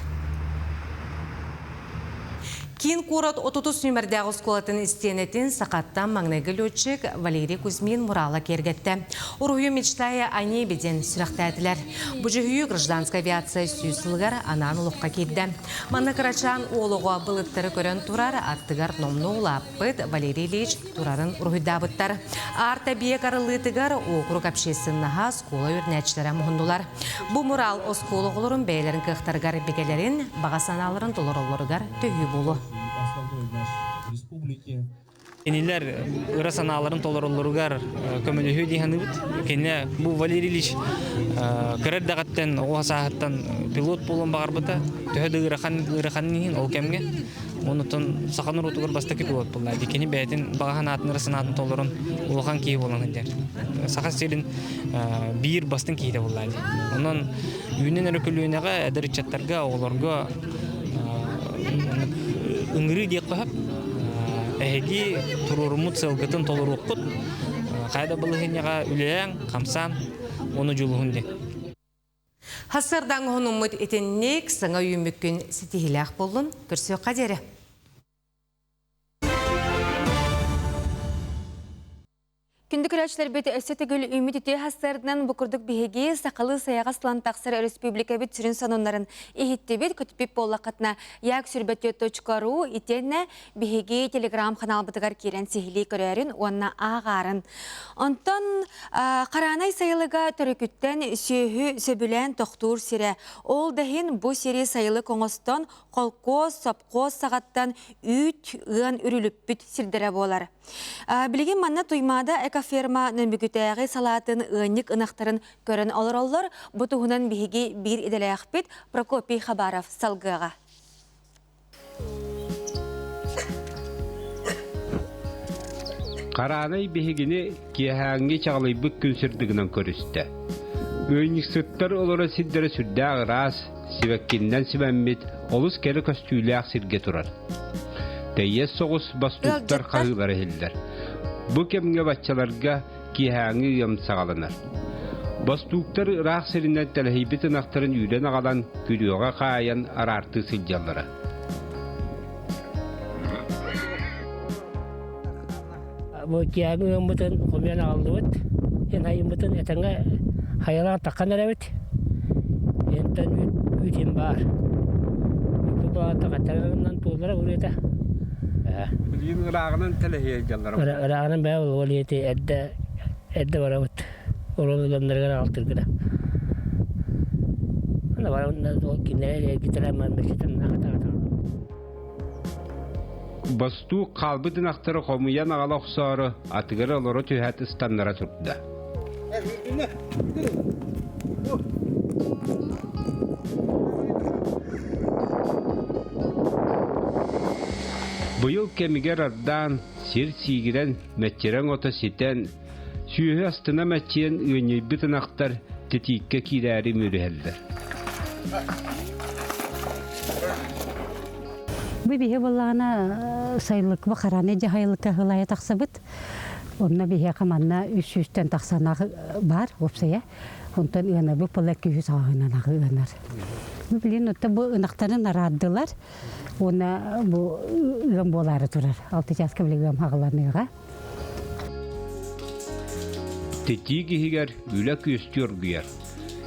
Киин куорат отутус нүмердээх оскуолатын истиэнэтин сахаттан маҥнайгы летчик Валерий Кузьмин мурала киэргэттэ. Уруһуйу мечтая о небе диэн сүрэхтээтилэр. Бу дьүһүйүү гражданскай авиация сүүс сылыгар анаан олоххо киирдэ. Манна кырачаан уол оҕо былыттары көрөн турар, аттыгар номнуо улааппыт Валерий Ильич турарын уруһуйдаабыттар. Арт-эбийиэк арыллыытыгар округ общественноһа оскуола үөрэнээччилэрэ муһуннулар. Бу мурал оскуола оҕолорун бэйэлэрин кыахтарыгар бигэлэрин, баҕа санааларын толороллоругар төһүү буолуо. Кинилэр ыра санааларын толороллоругар көмөлөһүү дии саныыбыт. Кинэ бу Валерий Ильич кыра эрдэҕиттэн оҕо сааһыттан пилот буолуон баҕарбыта. Төһө да ыарахан ыарахан иһин ол кэмҥэ Онутун саха норуотугар бастакы пилот буолла. Кини бэйэтин баҕа санаатын ыра санаатын толорон улахан киһи буолан сылдьар. Саха сирин биир бастыҥ киһитэ буолла. Онон үүнэн эрэ көлүөнэҕэ, эдэр ыччаттарга, оҕолорго ыҥырыы диэххэ сөп. Эһиги туруоруммут сыалгытын толоруоххут. Хайа да балаһыанньаҕа үлэлээҥ, хамсаан, уону дьулуһун диэн. Сарсыардаҥ уһунуммут итинник саҥа үүммүккүн ситиһиилээх буоллун. Көрсүөххэ диэри. Күндү көрөөччүлэрбит өссө төгүл үүммүт үтүө сарсыарданан бу курдук биһиги сахалыы сайаҕас тылан тахсар өрөспүүбүлүкэбит сүрүн сонуннарын иһиттибит, көтүппүт буоллаххытына як сүрбэтүө.ру итиэннэ биһиги телеграм-ханаалбытыгар киирэн сиһилии көрөөрүн уонна ааҕаарын. Онтон Хараанай сайылыга төрүкүттэн сүөһү сөбүлээн тохтуур сирэ. Ол да иһин бу сири сайылык оҥостон холкуос, сопхуос саҕаттан үүт ыан үрүлүппүт сирдэрэ буолар. Билигин манна Туймаада экоферма Нөмүгүтээҕи салаатын ыанньык ынахтарын көрөн олороллор. Бу туһунан биһиги биир идэлээхпит Прокопий Хабаров салгыаҕа. Хараанай биһигини киэһээҥҥи чаҕылыйбыт күн сырдыгынан көрүстэ. Ыанньыксыттар олорор сирдэрэ сүрдээх ыраас, сибэккиннэн симэммит, олус кэрэ көстүүлээх сиргэ турар. Тэйиэс соҕус бастууктар хаһыылара иһиллэр. Бу кэмҥэ баччаларга киэһээҥҥи ыам саҕаланар. Бастууктар ыраах сиринэн тэлэһийбит ынахтарын үүрэн аҕалан күрүөҕэ хаайан араартыы сылдьаллара. Бу киэһээҥҥи ыаммытын хомуйан аҕаллыбыт. Эн айыммытын этэҥҥэ хайалаан таххан эрэбит. Энтэн үүт баар. Үүппүт баҕата хаттарынан туоллара уруйата. Билигин ырааҕынан тэлэһийэ дьаллара. Ырааҕынан бээ ол иэти эрдэ эрдэ барабыт. Урон ыламнарыгар аҕалтыргына. Ана барабын ол кинилэр эргитэрэ ман бэчитэн аҕата Бостуук хаалбыт ынахтары хомуйан аҕала охсоору, атыгар олоро түһээт ыстаннара турда. Быйыл кэмигэр ардаан, сир сиигирэн, мэччирэҥ ото ситэн, сүөһү астына мэччийэн ыанньыйбыт ынахтар титииккэ киирээри мүрүһэллэр. Бу биһи буоллаҕына сайылыкка хараны дьаһайылыкка хылайа тахсабыт. Онно биһиэхэ манна үс сүүстэн тахсанах бар уопсайа. Онтон ыанабыт була күүһү саҕаһынан ыанар. Бу билин отто бу ынахтарын араардылар. Уонна бу ыам буолаары турар. Алты чааска били ыам хаҕыланыаҕа. Титиик иһигэр үлэ күөстүү оргуйар.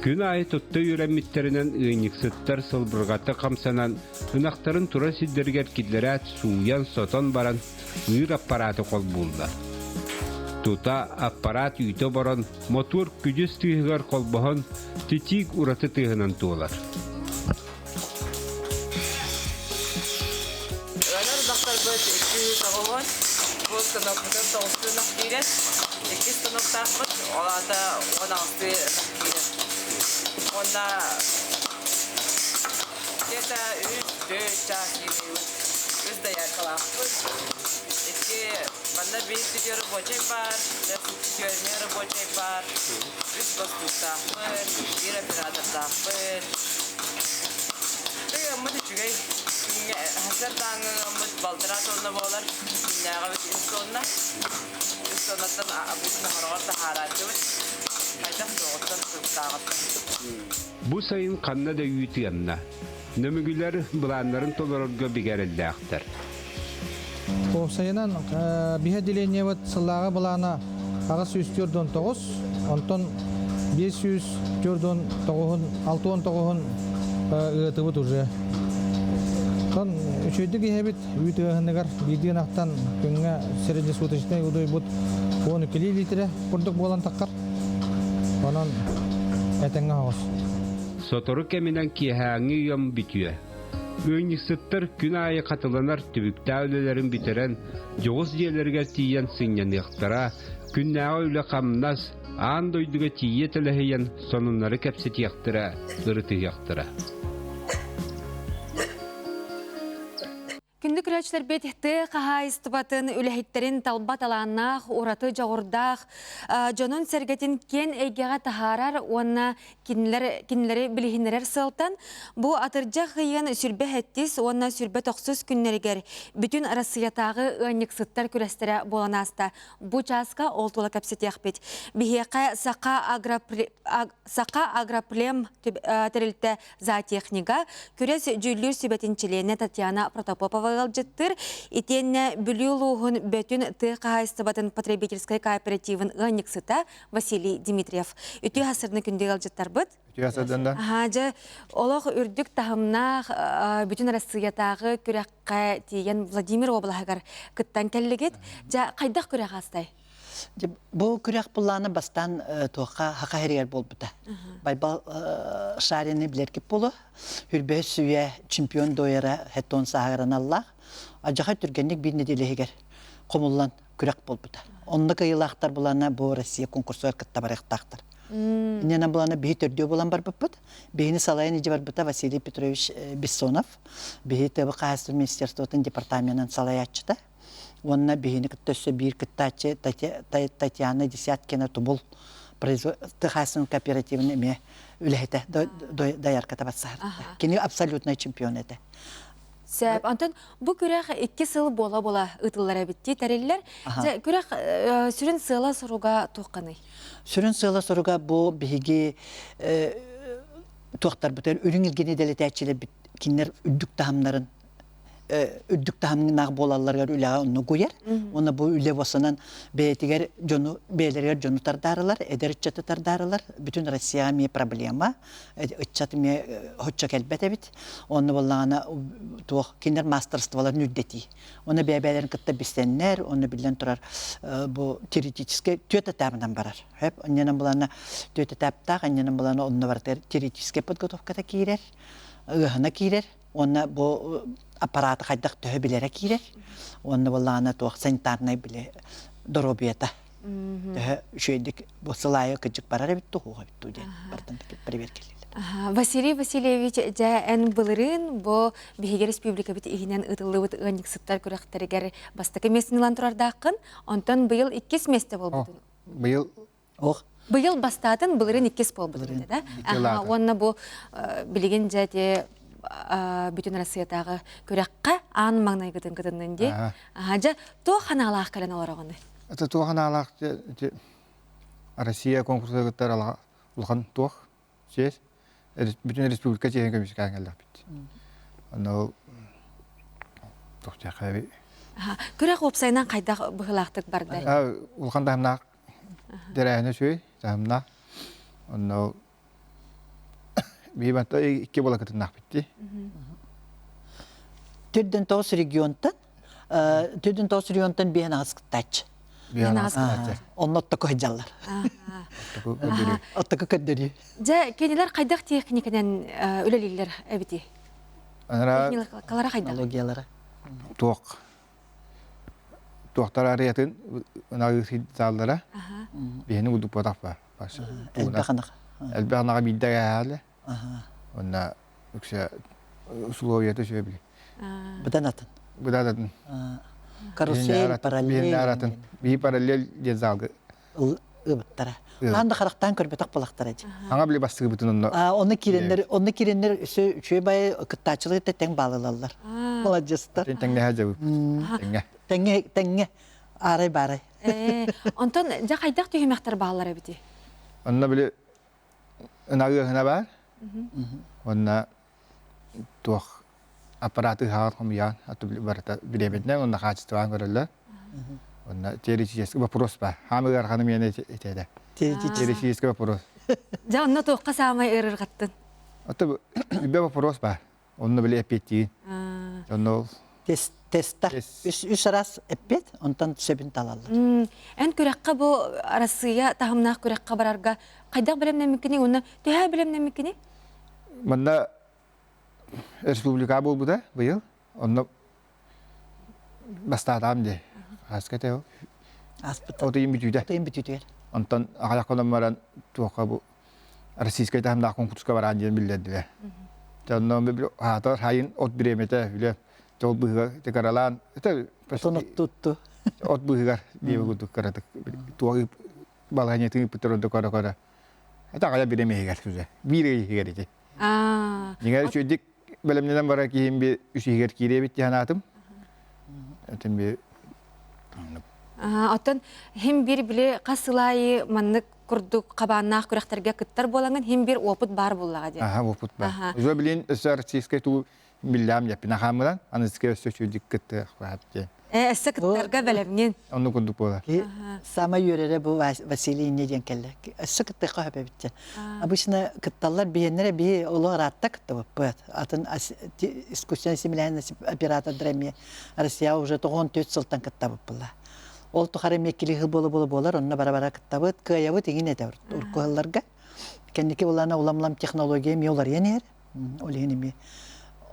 Күн аайы тутта үөрэммиттэринэн ыанньыксыттар сылбырҕата хамсанан, ынахтарын турар сирдэригэр киллэрээт сууйан-сотон баран ыыр аппарааты холбууллар. Тута аппараат үүтэ оборон, мотуор күдьүс тыаһыгар холбоһон, титиик ураты тыаһынан туолар. Ыанар ынахтарбыт 290, бу станокпутун тоҕустуу ынах киирэр. Иккис станоктаахпыт, ол аата 16 ынах киирэр. Уонна где-то үс, төрт чаас киириибит. Үс дояркалаахпыт. Икки манна биир түгү рабочай баар, түөрмэ рабочай баар, үс бостууктаахпыт, биир оператордаахпыт. Ыаммыт үчүгэй. Күҥҥэ сарсыардааҥҥы ыаммыт балтараа тонна буолар. Күннээҕибит үс тонна. Үс тоннаттан обычно хороҕор таһаарааччыбыт. Хайдах суоҕуттан сылтааҕыттан. Бу сайын ханна да үүт ыанна. Нөмүгүлэр былааннарын толорорго бигэ эрэллээхтэр. Уопсайынан биһи отделениебыт сыллааҕы былаана 849, онтон 549 69-ун ыатыбыт уже. Тон үчүгэйдик иһэбит үүт ыаһыныгар биирдии ынахтан күҥҥэ среднесуточнай удуйбут 12 литрэ курдук буолан таххар. Онон этэҥҥэ оҕус. Сотору кэминэн киэһээҥҥи ыам бүтүө. Ыанньыксыттар күн аайы хатыланар түбүктээх үлэлэрин бүтэрэн, дьоҕус дьиэлэригэр тиийэн сынньаныахтара, күннээҕи үлэ-хамнас, аан дойдуга тиийэ тэлэһийэн сонуннары кэпсэтиэхтэрэ, ырытыһыахтара. Күндү көрөөччүлэрбит тыа хаһаайыстыбатын үлэһиттэрин талба талааннаах, ураты дьоҕурдаах дьонун-сэргэтин киэн эйгэҕэ таһаарар уонна кинилэр, кинилэри билиһиннэрэр сыалтан бу атырдьах ыйын сүрбэ сэттис уонна сүрбэ тохсус күннэригэр бүтүн Арассыыйатааҕы ыанньыксыттар күрэстэрэ буолан ааста. Бу чааска ол тула кэпсэтиэхпит. Биһиэхэ Саха Саха Агроплем тэрилтэ зоотехнига, күрэс дьүүллүүр сүбэтин чилиэнэ Татьяна Протопопова ыалдьыттаах. ыалдьыттыыр. Итиэннэ Бүлүү улууһун Бөтүн тыа хаһаайыстыбатын потребительскай кооперативын ыанньыксыта Василий Дмитриев. Үтүө сарсыарда күндү ыалдьыттарбыт. Үтүө сарсыарда. Аһаа, дьэ, олох үрдүк таһымнаах бүтүн Арассыыйатааҕы күрэххэ тиийэн Владимир уобалаһыгар кыттан кэллигит. Дьэ, хайдах күрэх аастай? Бу күрэх былаана бастаан туохха хаха хэригэр буолбута. Байбал Шарины билэргит буолуо. Хүрбэһис сүүйэ чемпион дойара хеттон сааһыран аллаах. Адьаха түргэнник биир нэдиэлэһигэр хомуллан күрэх буолбута. Онно кыйылаахтар булана бу Россия конкурсугар кытта барыахтаахтар. Иннинэн булана биһи төрдүө булан барбыппыт. Биһини салайан ижи барбыта Василий Петрович Бессонов. Биһи ТБ хаһаайыстыба министерствотын департаменын салайааччыта. Уонна биһини кытта өссө биир кыттааччы Татьяна Десяткина Тубул Тыхасын кооперативын эмиэ үлэһитэ доярката батсаһар. Кини абсолютный чемпион этэ. Сөп. Онтон бу күрэх икки сыл буола-буола ыытыллар эбит тэриллэр. Дьэ, күрэх сүрүн сыала-соруга туохханый? Сүрүн сыала-соруга бу биһиги туохтарбытыгар үрүҥ илгини дэлэтээччилэрбит кинилэр үрдүк таһымнарын үрдүк таһымнаах буолалларыгар үлэҕэ онно гуйар. Уонна бу үлэ босанан бэйэтигэр дьону бэйэлэригэр дьону тардаарылар, эдэр ыччаты тардаарылар. Бүтүн Россияҕа эмиэ проблема. Ыччат эмиэ хоччо кэлбэт эбит. Онно буоллаҕына туох кинилэр маастарыстыбаларын үрдэтии. Онно бэйэ-бэйэлэрин кытта билсэннэр, онно биллэн турар бу теоретическэй түөрт этабынан барар. Хөп, онньонон булана түөрт этаптаах, онньонон булана онно барытыгар теоретическэй подготовката киирэр, ыаһына киирэр. Уонна бу аппарааты хайдах төһө билэрэ киирэр. Уонна буоллаҕына туох санитарнай биле доруобуйата төһө үчүгэйдик бу сыл аайы кыдьык барар эбит дуу, суох эбит дуу диэн бартан проверкалииллэр. Василий Васильевич, дьэ эн былырыын бу биһиги республикабыт иһинэн ыытыллыбыт ыанньыксыттар күрэхтэригэр бастакы миэстэни ылан турардааххын, онтон быйыл иккис миэстэ буолбутун. Быйыл Ох. Быйыл бастаатын былырыын иккис буолбут да. Аха, уонна бу билигин дьэ ити бүтүн Россиятааҕы күрэххэ аан маҥнайгытын кытыннын дии. Аха, дьэ туох ханаалаах кэлэн олороҕуный? Это туох ханаалаах Россия конкурсугар улахан туох честь бүтүн республика чиэһин көмүскээн кэллэхпит. Онно туох диэххэ Күрэх уопсайынан хайдах быһыылаахтык барда? Улахан таһымнаах Тэрээһинэ үчүгэй, таһымнаах. Онно биһи икки буола кытыннаахпыт дии. Түрдэн тоҕус регионтан, түрдэн тоҕус регионтан биһэн аҕыс кыттааччы. Биһэн аҕыс кыттааччы. Онно оттоку сылдьаллар. Оттоку Оттоку көрдөрүү. Дьэ, кинилэр хайдах техниканан үлэлииллэр эбити? Техникалара хайдах? Технологиялара. Туох Туохтар арыйатын ынагыы сааллара биһини удуппатах ба. Элбэх ынах. Элбэх ынаҕа биирдэ гээһээлэ. Онна үксэ условията үчүгэй били. Быдан атын. Быдан атын. Карусель, параллель. Биһин атын. Биһи параллель диэн залга ыбыттара. Хаан да харахтаан көрбөтөх балахтара дии. Хаҥа били бастыгыбытын онно. Онно киирэннэр, онно киирэннэр өссө үчүгэй бай кыттааччылар тэҥ баалылаллар. Маладьыстар. Тэҥнэһэ дьабыт. Тэҥҥэ. Тэҥҥэ, тэҥҥэ. Аарай баарай. Онтон дьэ хайдах түһүмэхтэр бааллар эбити? Онно били ынагыаһына баар. Онно туох аппараты ыһаҕын хомуйаҕын барыта бириэмэтинэн уонна хаачыстыбаҕын көрөллөр. Онно теоретический вопрос баар. Хаамы ыараханы миэнэ этэ. Теоретический вопрос. Дьэ, онно туохха саамай ыарырҕаттын? Ото үбэ вопрос баар. Онно били эппиэттиин. Онно Тестар. Үс араас эппиэт, онтон сөбүн талаллар. Эн күрэххэ бу Арассыыйа таһымнаах күрэххэ барарга хайдах бэлэмнэммиккиний уонна төһө бэлэмнэммиккиний? Манна республика буолбута быйыл. Онно бастаатаам дии. Хаска этэ ол? Ааспыт. Отуйун бүтүүтэ. Отуйун бүтүүтүгэр. Онтон аҕыйах хонон баран туохха бу российскай таһымнаах конкурска бараан диэн биллэрдилэр. Онно хаатар хайын от бириэмэтэ үлэ ол быһыгар тыкаралаан тутту. От быһыгар диэбит курдук кыратык туох балаһанньатын ыыппыттар онто көрө-көрө Это аҕайа биир иһигэр сүзе. Биир иһигэр ити. Дьиҥэр үчүгдик бэлэмнэнэн барар киһим би үс иһигэр киириэбит дии санаатым. Этим би Оттон хим бир били хас сыл аайы маннык курдук хабааннаах күрэхтэргэ кыттар буолаҥын хим бир опыт баар буоллаҕа диэн. Аха, опыт баар. Уже билин өссө российскай туу биллэм яппина хаамыран, аныскай өссө үчүгдүк кыттыах диэн. Э, өссө кыттарга бэлэмҥин. Онну курдук буолар. Самай үөрэрэ бу Василий инне диэн кэллэ. Өссө кыттыахха сөп эбит. Обычно кытталлар биһиэннэрэ биһи олох ыраатта кыттыбыппыт. Атын искусственный семилэһин оператордар эмиэ Россия уже 94 сылтан кыттабыппыла. Ол тухары эмиэ килиһы буола-буола буолар, онно бара-бара кыттабыт, кыайабыт иҥин этэ урукку Кэнники улана улам-улам технология эмиэ уларыйан иһэр. Ол иһин эмиэ.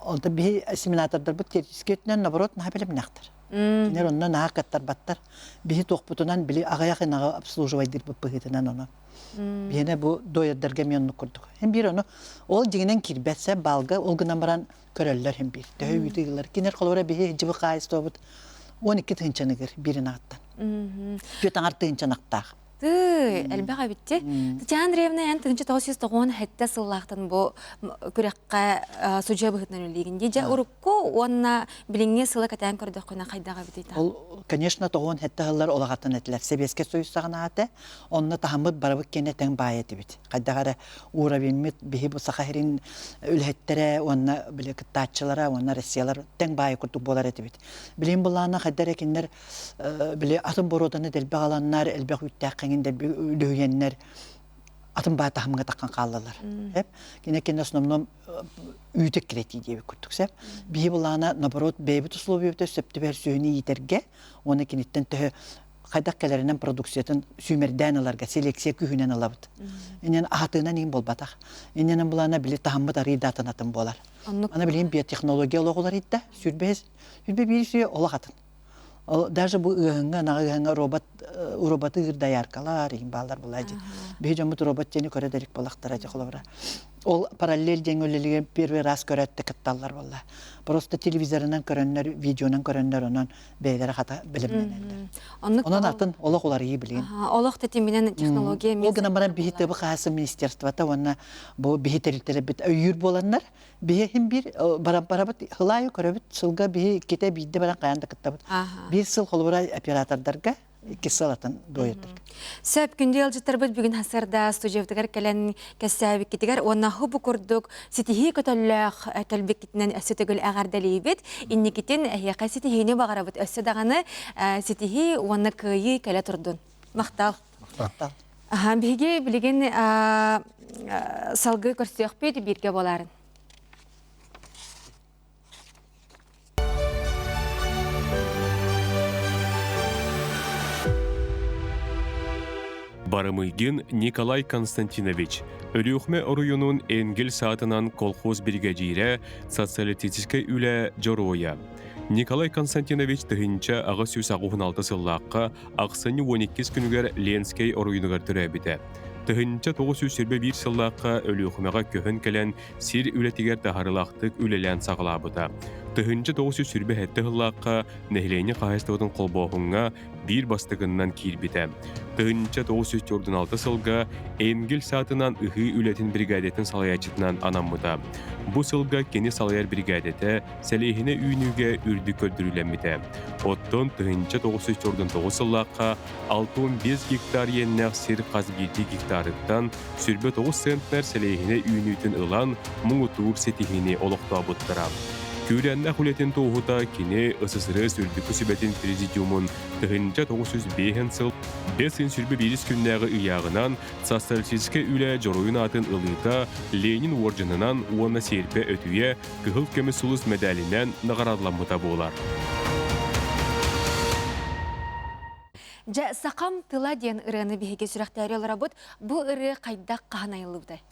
Онтон биһи семинатордарбыт теоретически өттүнэн наоборот наһаа бэлэмнээхтэр. Кинилэр онно наһаа кыттарбаттар. Биһи туохпутунан били аҕыйах ынаҕы обслуживайдыырбыт быһыытынан ону. Биһиэнэ бу дойердарга эмиэ оннук курдук. Һин биир ону ол дьиҥинэн киирбэт сэ баалга ол гынан баран көрөллөр һин биир. Төһө үүтү ыылар. Кинилэр холобура биһи дьыбы хаайыстыбабыт 12 тыһыынчаныгыр биир ынаҕыттан. Түөрт аҥар тыһыынчанахтаах. Тыы, элбэх эбитти. Татьяна Андреевна, эн 1997 сыллаахтан бу күрэххэ судьуйа быһыытынан үлэлиигин дии. Дьэ, урукку уонна билиҥҥи сылы кэтээн көрдөххүнэ хайдах эбитий? Ол, конечно, 97 сыллар улаҕаттан этилэр. Сэбиэскэй Союз саҕанаата, онно таһыммыт барыбыт киэнэ тэҥ баай этибит. Хайдах эрэ уровеньмит биһи бу Саха сирин үлэһиттэрэ уонна били кыттааччылара уонна Россиялар тэҥ баай курдук буолар этибит. Билигин былаана хайда эрэ кинилэр били атын боруоданы дэлби аҕаланнар, элбэх үүттээх кэҥин дэлби үлүһүйэннэр атын баа таһымҥа таххан хааллалар. Эп кине кине основном үүтэ кирэтии диэбит курдук сеп. Биһи былаана наоборот бэйэбит условиябыта сөп түбэһэр сүөһүнү иитэргэ уонна киниттэн төһө хайдах кэлэринэн продукциятын сүүмэрдээн ыларга селекция күүһүнэн ылабыт. Иннин аһатыынан иин буолбатах. Иннинэн былаана били таһыммыт арыый да атын атын буолар. Аны билигин биотехнология олох уларыйда. Сүүрбэһис, сүүрбэ биир сүйэ олох атын. Даже бу ыаһыҥҥа, анаҕы ыаһыҥҥа робот роботы ыыр дояркалар, иһин бааллар булаа дии. Биһи дьоммут робот диэни көрө да илик буоллахтара дии холобура. Ол параллель диэн үлэлигэ первый раз көрөөт да кытталлар буолла. Просто телевизорынан көрөннөр, видеонан көрөннөр онон бэйэлэрэ хата бэлэмнэнэллэр. Онон атын олох уларыйыы билигин. Олох тэтиминэн технология Ол гынан баран биһи тыабы хаһаасы министерствота уонна бу биһи тэрилтэлэрбит өйүүр буоланнар биһи иһин биир баран барабыт хылаайы көрөбүт сылга биһи иккитэ биирдэ баран хайаан да кыттабыт. Биир сыл холобура оператордарга икки сыл атын дуойтарга. Сөп күндү ыалдьыттарбыт бүгүн хасырда студиябытыгар кэлэн кэссээбиккитигэр уонна бу курдук ситиһии көтөллөөх кэлбиккитинэн өссө төгүл эҕэрдэлиибит. Инникитин эһиэхэ ситиһиини баҕарабыт. Өссө даҕаны ситиһии уонна кыайыы кэлэ турдун. Махтал. Махтал. Биһиги билигин салгыы көрсүөхпүт бииргэ буоларын. Барамыгин Николай Константинович, Өлүөхүмэ оройуонун Энгель саатынан колхоз биригэдьиирэ, социалистическай үлэ дьоруойа. Николай Константинович 1886 сыллаахха ахсынньы 12 күнүгэр Ленскэй оройуонугар төрөөбүтэ. 1921 сыллаахха Өлүөхүмэҕэ көһөн кэлэн сир үлэтигэр таһаарыылаахтык үлэлээн саҕалаабыта. 1927 сыллаахха нэһилиэнньэ хаһаайыстыбатын холбооһуҥҥа биир бастакыннан киирбитэ. 1946 сылга Энгель саатынан ыһыы үлэтин бригадатын салайааччытынан анаммыта. Бу сылга кини салайар бригадата сэлиэһинэ үүнүүгэ үрдүк көрдөрүүлэммитэ. Оттон 1949 сыллаахха 65 гектар иэннээх сир хас биирдии гектарыттан 29 центнер сэлиэһинэ үүнүүтүн ылан муҥутуур ситиһиини олохтообуттара. Күүрээннээх үлэтин туоһута кини СССР Үрдүкү Сүбэтин Президиумун 1905 сыл 521 күннээҕи ыйааҕынан социалистическай үлэ дьоруойун аатын ылыыта Ленин уордьанынан уонна сиэрпэ өтүйэ Кыһыл көмүс сулус мэдээлинэн наҕараадаламмыта буолар. Дьэ, сахам тыла диэн ырыаны биһиги сүрэхтээри олоробут. Бу ырыа хайдах хаһан айыллыбытай?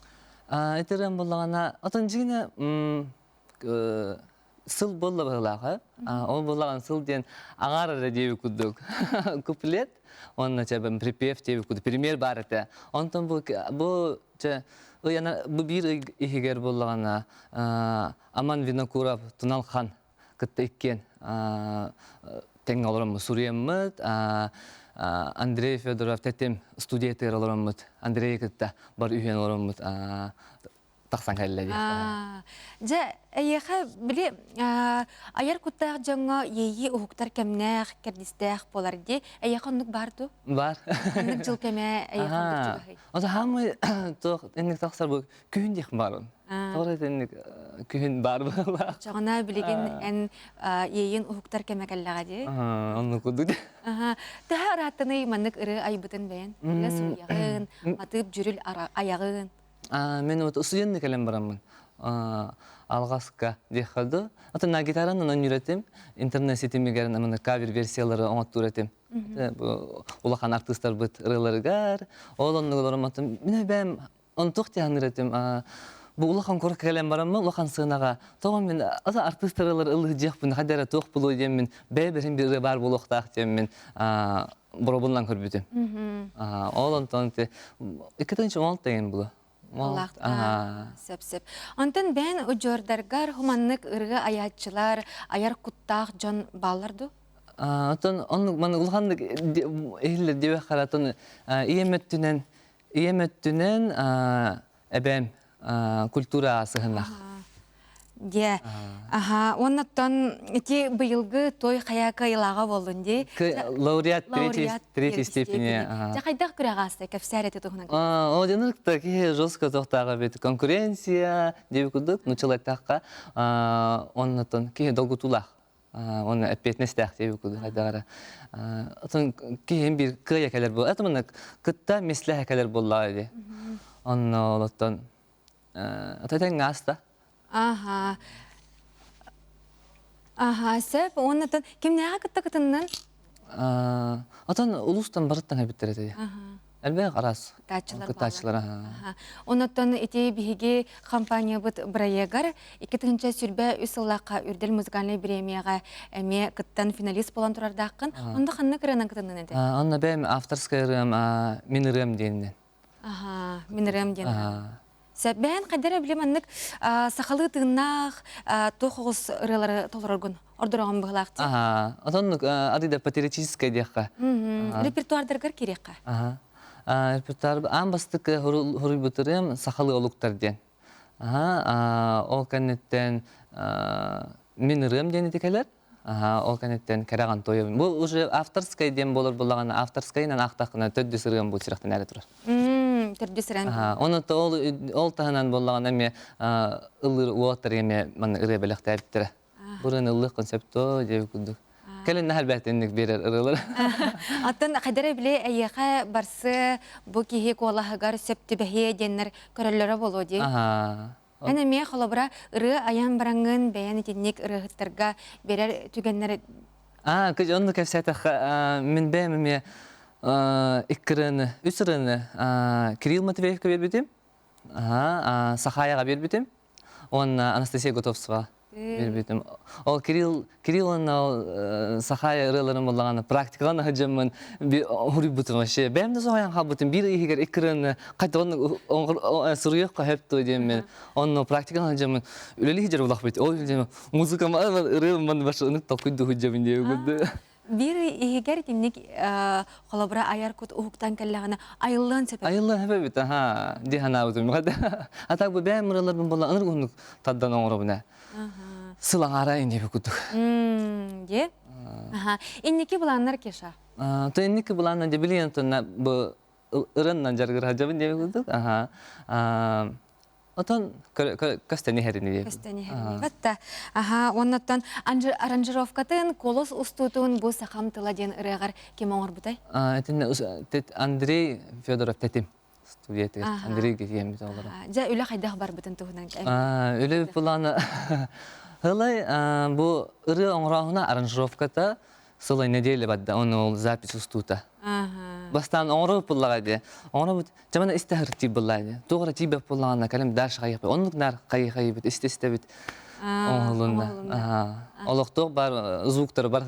Ити ырыам буллаҕына, отон дьиҥинэ сыл буолла быһыылаах Ол буоллаҕын сыл диэн аҥаар эрэ диэбит курдук куплет уонна чэ припев диэбит курдук пример баар этэ. Онтон бу бу чэ ый бу биир ый иһигэр буоллаҕына Аман Винокуров Тунал Хан кытта иккиэн тэҥҥэ олороммут суруйаммыт Андрей Федоров тэтим студиятыгар олороммут Андрейы кытта бар үһүөн олороммут. тахсан кэллэ диэххэ. Дьэ, эйиэхэ били айар куттаах дьоҥҥо иэйии уһуктар кэмнээх, кэрдиистээх буолар дии. Эйиэхэ оннук баар дуу? Бар. Оннук дьыл кэмэ эйиэхэ оннук чугаһый? Ото хаамый туох инник тахсар бу күһүн диэх баарым. Тоҕо итинник күһүн баар буолла. Чоҕуна билигин эн иэйин уһуктар кэмэ кэллэҕэ дии. Оннук курдук. Төһө ырааттаный маннык ырыа айбытын бэйэн? Ырыа суруйаҕын, матыып дьүрүл айаҕын. Мен вот студентный кэлэн бараммын алҕаска диэххэ дуу. Атын на гитаранан оонньуур этим. Интернет ситимигэр маны кавер версиялары оҥоттуур этим. Улахан артыыстарбыт ырыаларыгар ол оннук олороммотум. Мин эбээм онтуох диэханыр этим. Бу улахан курак кэлэн бараммын улахан сыанаҕа тоҕо мин атын артыыстар ырыалары ыллыһыдьыахпын хайда эрэ туох булуо диэммин бэйэ-бэйэм бир ырыа баар буолуохтаах диэммин боробуллан көрбүтүм. Ол онтон 2016 деген булу. Сөп сөп. Онтон бэйэн удьуордаргар хуманнык ырыа айааччылар, айар куттаах дьон бааллар дуу? Оттон оннук маны улаханнык иһиллэр диэбэх харатон ийэм өттүнэн ийэм өттүнэн эбээм культура сыһынах. Дьэ, аха, уоннаттан ити быйылгы той хайа кыайылааҕа буоллун дии. Лауреат третьей степени. Дьэ, хайдах күрэх ааста, кэпсээр эти туһунан. Ол дьонурукта киһи жестко тохтааҕа бит конкуренция диэби курдук, нучалайтахха оннотон киһи долгутуулаах. Уонна эппиэтинэстээх диэби курдук хайдах эрэ. Отон киһим биир кыайа кэлэр буол. Это маннык кытта мислэһэ кэлэр буоллаҕа дии. Онно олоттон Ата ааста. Аха. Аха, сөп. Уоннатан кимнээҕэ кытта кытыннын? Отон улуустан барыттан эбиттэр этэ. Элбэх араас кыттааччылар. Оннотон ити биһиги компаниябыт бырайыагар 2023 сыллаахха Үрдэл музыкальнай премияҕа эмиэ кыттан финалист буолан турардааххын. Онно ханнык ырыанан кытыннын этэ? Онно бэйэм авторскай ырыам Мин ырыам диэнинэн. Аха, мин ырыам диэн. Сэбээн хайдара били маннык сахалыы тыыннаах туох оҕус ырыалары толороргун ордороҕун быһылаах дии. Аха, отоннук адыда патриотическай диэххэ. Репертуардаргар кириэххэ. Аха. Репертуар аан бастакы хоруйбут ырыам сахалыы олуктар диэн. Аха, ол кэнниттэн мин ырыам диэн ити кэлэр. Аха, ол кэнниттэн кэрэҕин туойабын. Бу уже авторскай диэн буолар буллаҕына, авторскайынан аахтаххына төрдүс ырыам бу сүрэхтэн эрэ турар. Төрдүс ырыам. Аха, оны ол ол таһынан буоллаҕына эмиэ ыллыыр уолаттар эмиэ манна ырыа бэлэхтээбиттэрэ. Бу ырыаны ыллыаххын сөп дуо диэбит курдук. Кэлин наһаа инник биэрэр ырыалар. Оттон хайдара били эйиэхэ барсы бу киһи куолаһыгар сөп түбэһиэ диэннэр көрөллөрө буолуо дии. Аха. Эн эмиэ холобура ырыа айан бараҥҥын бэйэн итинник ырыаһыттарга биэрэр түгэннэр Аа, кыж онну кэпсээтэххэ, мин бэйэм эмиэ икки ырыаны, үс ырыаны Кирилл Матвеевка биэрбитим, Сахаяҕа биэрбитим уонна Анастасия Готовцева биэрбитим. Ол Кирилл Кирилл уонна ол Сахая ырыаларын буллаҕына практикалан сылдьаммын уруйбутум вообще. Бэйэм да соһуйан хаалбытым. Биир иһигэр икки ырыаны хайдах суруйуохха сөп дуо диэммин. Онно практикалан сылдьаммын үлэлии сылдьар булахпыт. Ол музыкам ырыам ман башы ынык толкуйду сылдьабын диэбит. Биир иһигэр итинник холобура айар кут уһуктан кэллэҕинэ айыллыан сөп. Айыллыан сөп эбит, аха, дии санаабытым. А так бу бэйэм ырыаларбын буолла ынырык уһуннук тардан оҥоробун ээ. Сыл аҥаара инниби курдук. Дьэ. Инники былааннар Кеша? То инники былааннар дьэ билигин тонна бу ырыннан дьарыгырһадьабын диэбит курдук. Аха. Отон көстөн иһэрини диэбит. Көстөн иһэрини. Батта. Аха, оннуттан аранжировкатын, колос устуутун бу сахам тыла диэн ырыаҕар ким оҥорбутай? Итиннэ Андрей Федоров тэтим. Студиятыгар Андрей киһиэммит олоро. Дьэ, үлэ хайдах барбытын туһунан Үлэ плана Ылай бу ырыа оҥорооһуна аранжировката сылай неделя барда, оны ол запись устуута. Бастаан оҥоробут буллаҕа дии. Оҥоробут, чамана истэ хыртыы буллаа дии. Туох эрэ тиийбэт буллаҕына кэлим дальше хайыхпыт. Оннук наар хайы-хайыбыт, истэ-истэбит. Оҥоһулунна. Олохтоох бар звуктары бар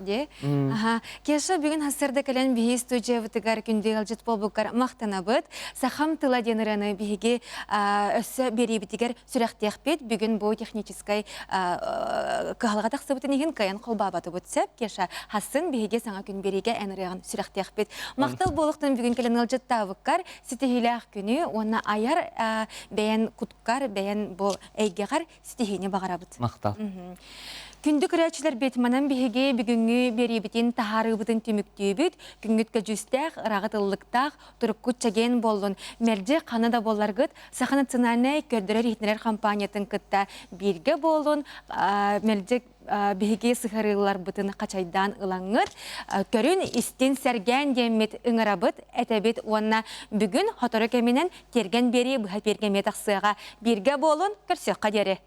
Де. Аха. Кеша бүгүн хассарда кэлэн биһи студиябытыгар күндү ыалдьыт буолбуккар махтанабыт. Сахам тыла диэн ырыаны биһиги өссө биэриибитигэр сүрэхтиэхпит. Бүгүн бу техническай кыһалҕа тахсыбытын иһин кыайан холбообатыбыт сөп. Кеша хассын биһиги саҥа күн биэриигэ эн ырыаҕын сүрэхтиэхпит. Махтал буолуохтун бүгүн кэлэн ыалдьыттаабыккар ситиһиилээх күнү уонна айар бэйэн куткар, бэйэн бу эйгэҕэр ситиһиини баҕарабыт. Махтал. Күндү көрөөччүлэрбит, манан биһиги бүгүҥҥү биэриибитин таһаарыыбытын түмүктүүбүт. Күҥҥүт көдьүүстээх, ыраҕыт ыллыктаах, туруккут чэгиэн буоллун. Мэлдьи хана да буолларгыт, Саха национальнай көрдөрөр-иһитиннэрэр компаниятын кытта бииргэ буолун. Мэлдьи биһиги сыһарыыларбытын хачайдаан ылаҥҥыт, көрүн, истин, сэргээн диэммит ыҥырабыт, этэбит уонна бүгүн сотору кэминэн тиэргэн биэрии быһа тиэргэмиэ тахсыаҕа. Бииргэ буолун, көрсүөххэ диэри.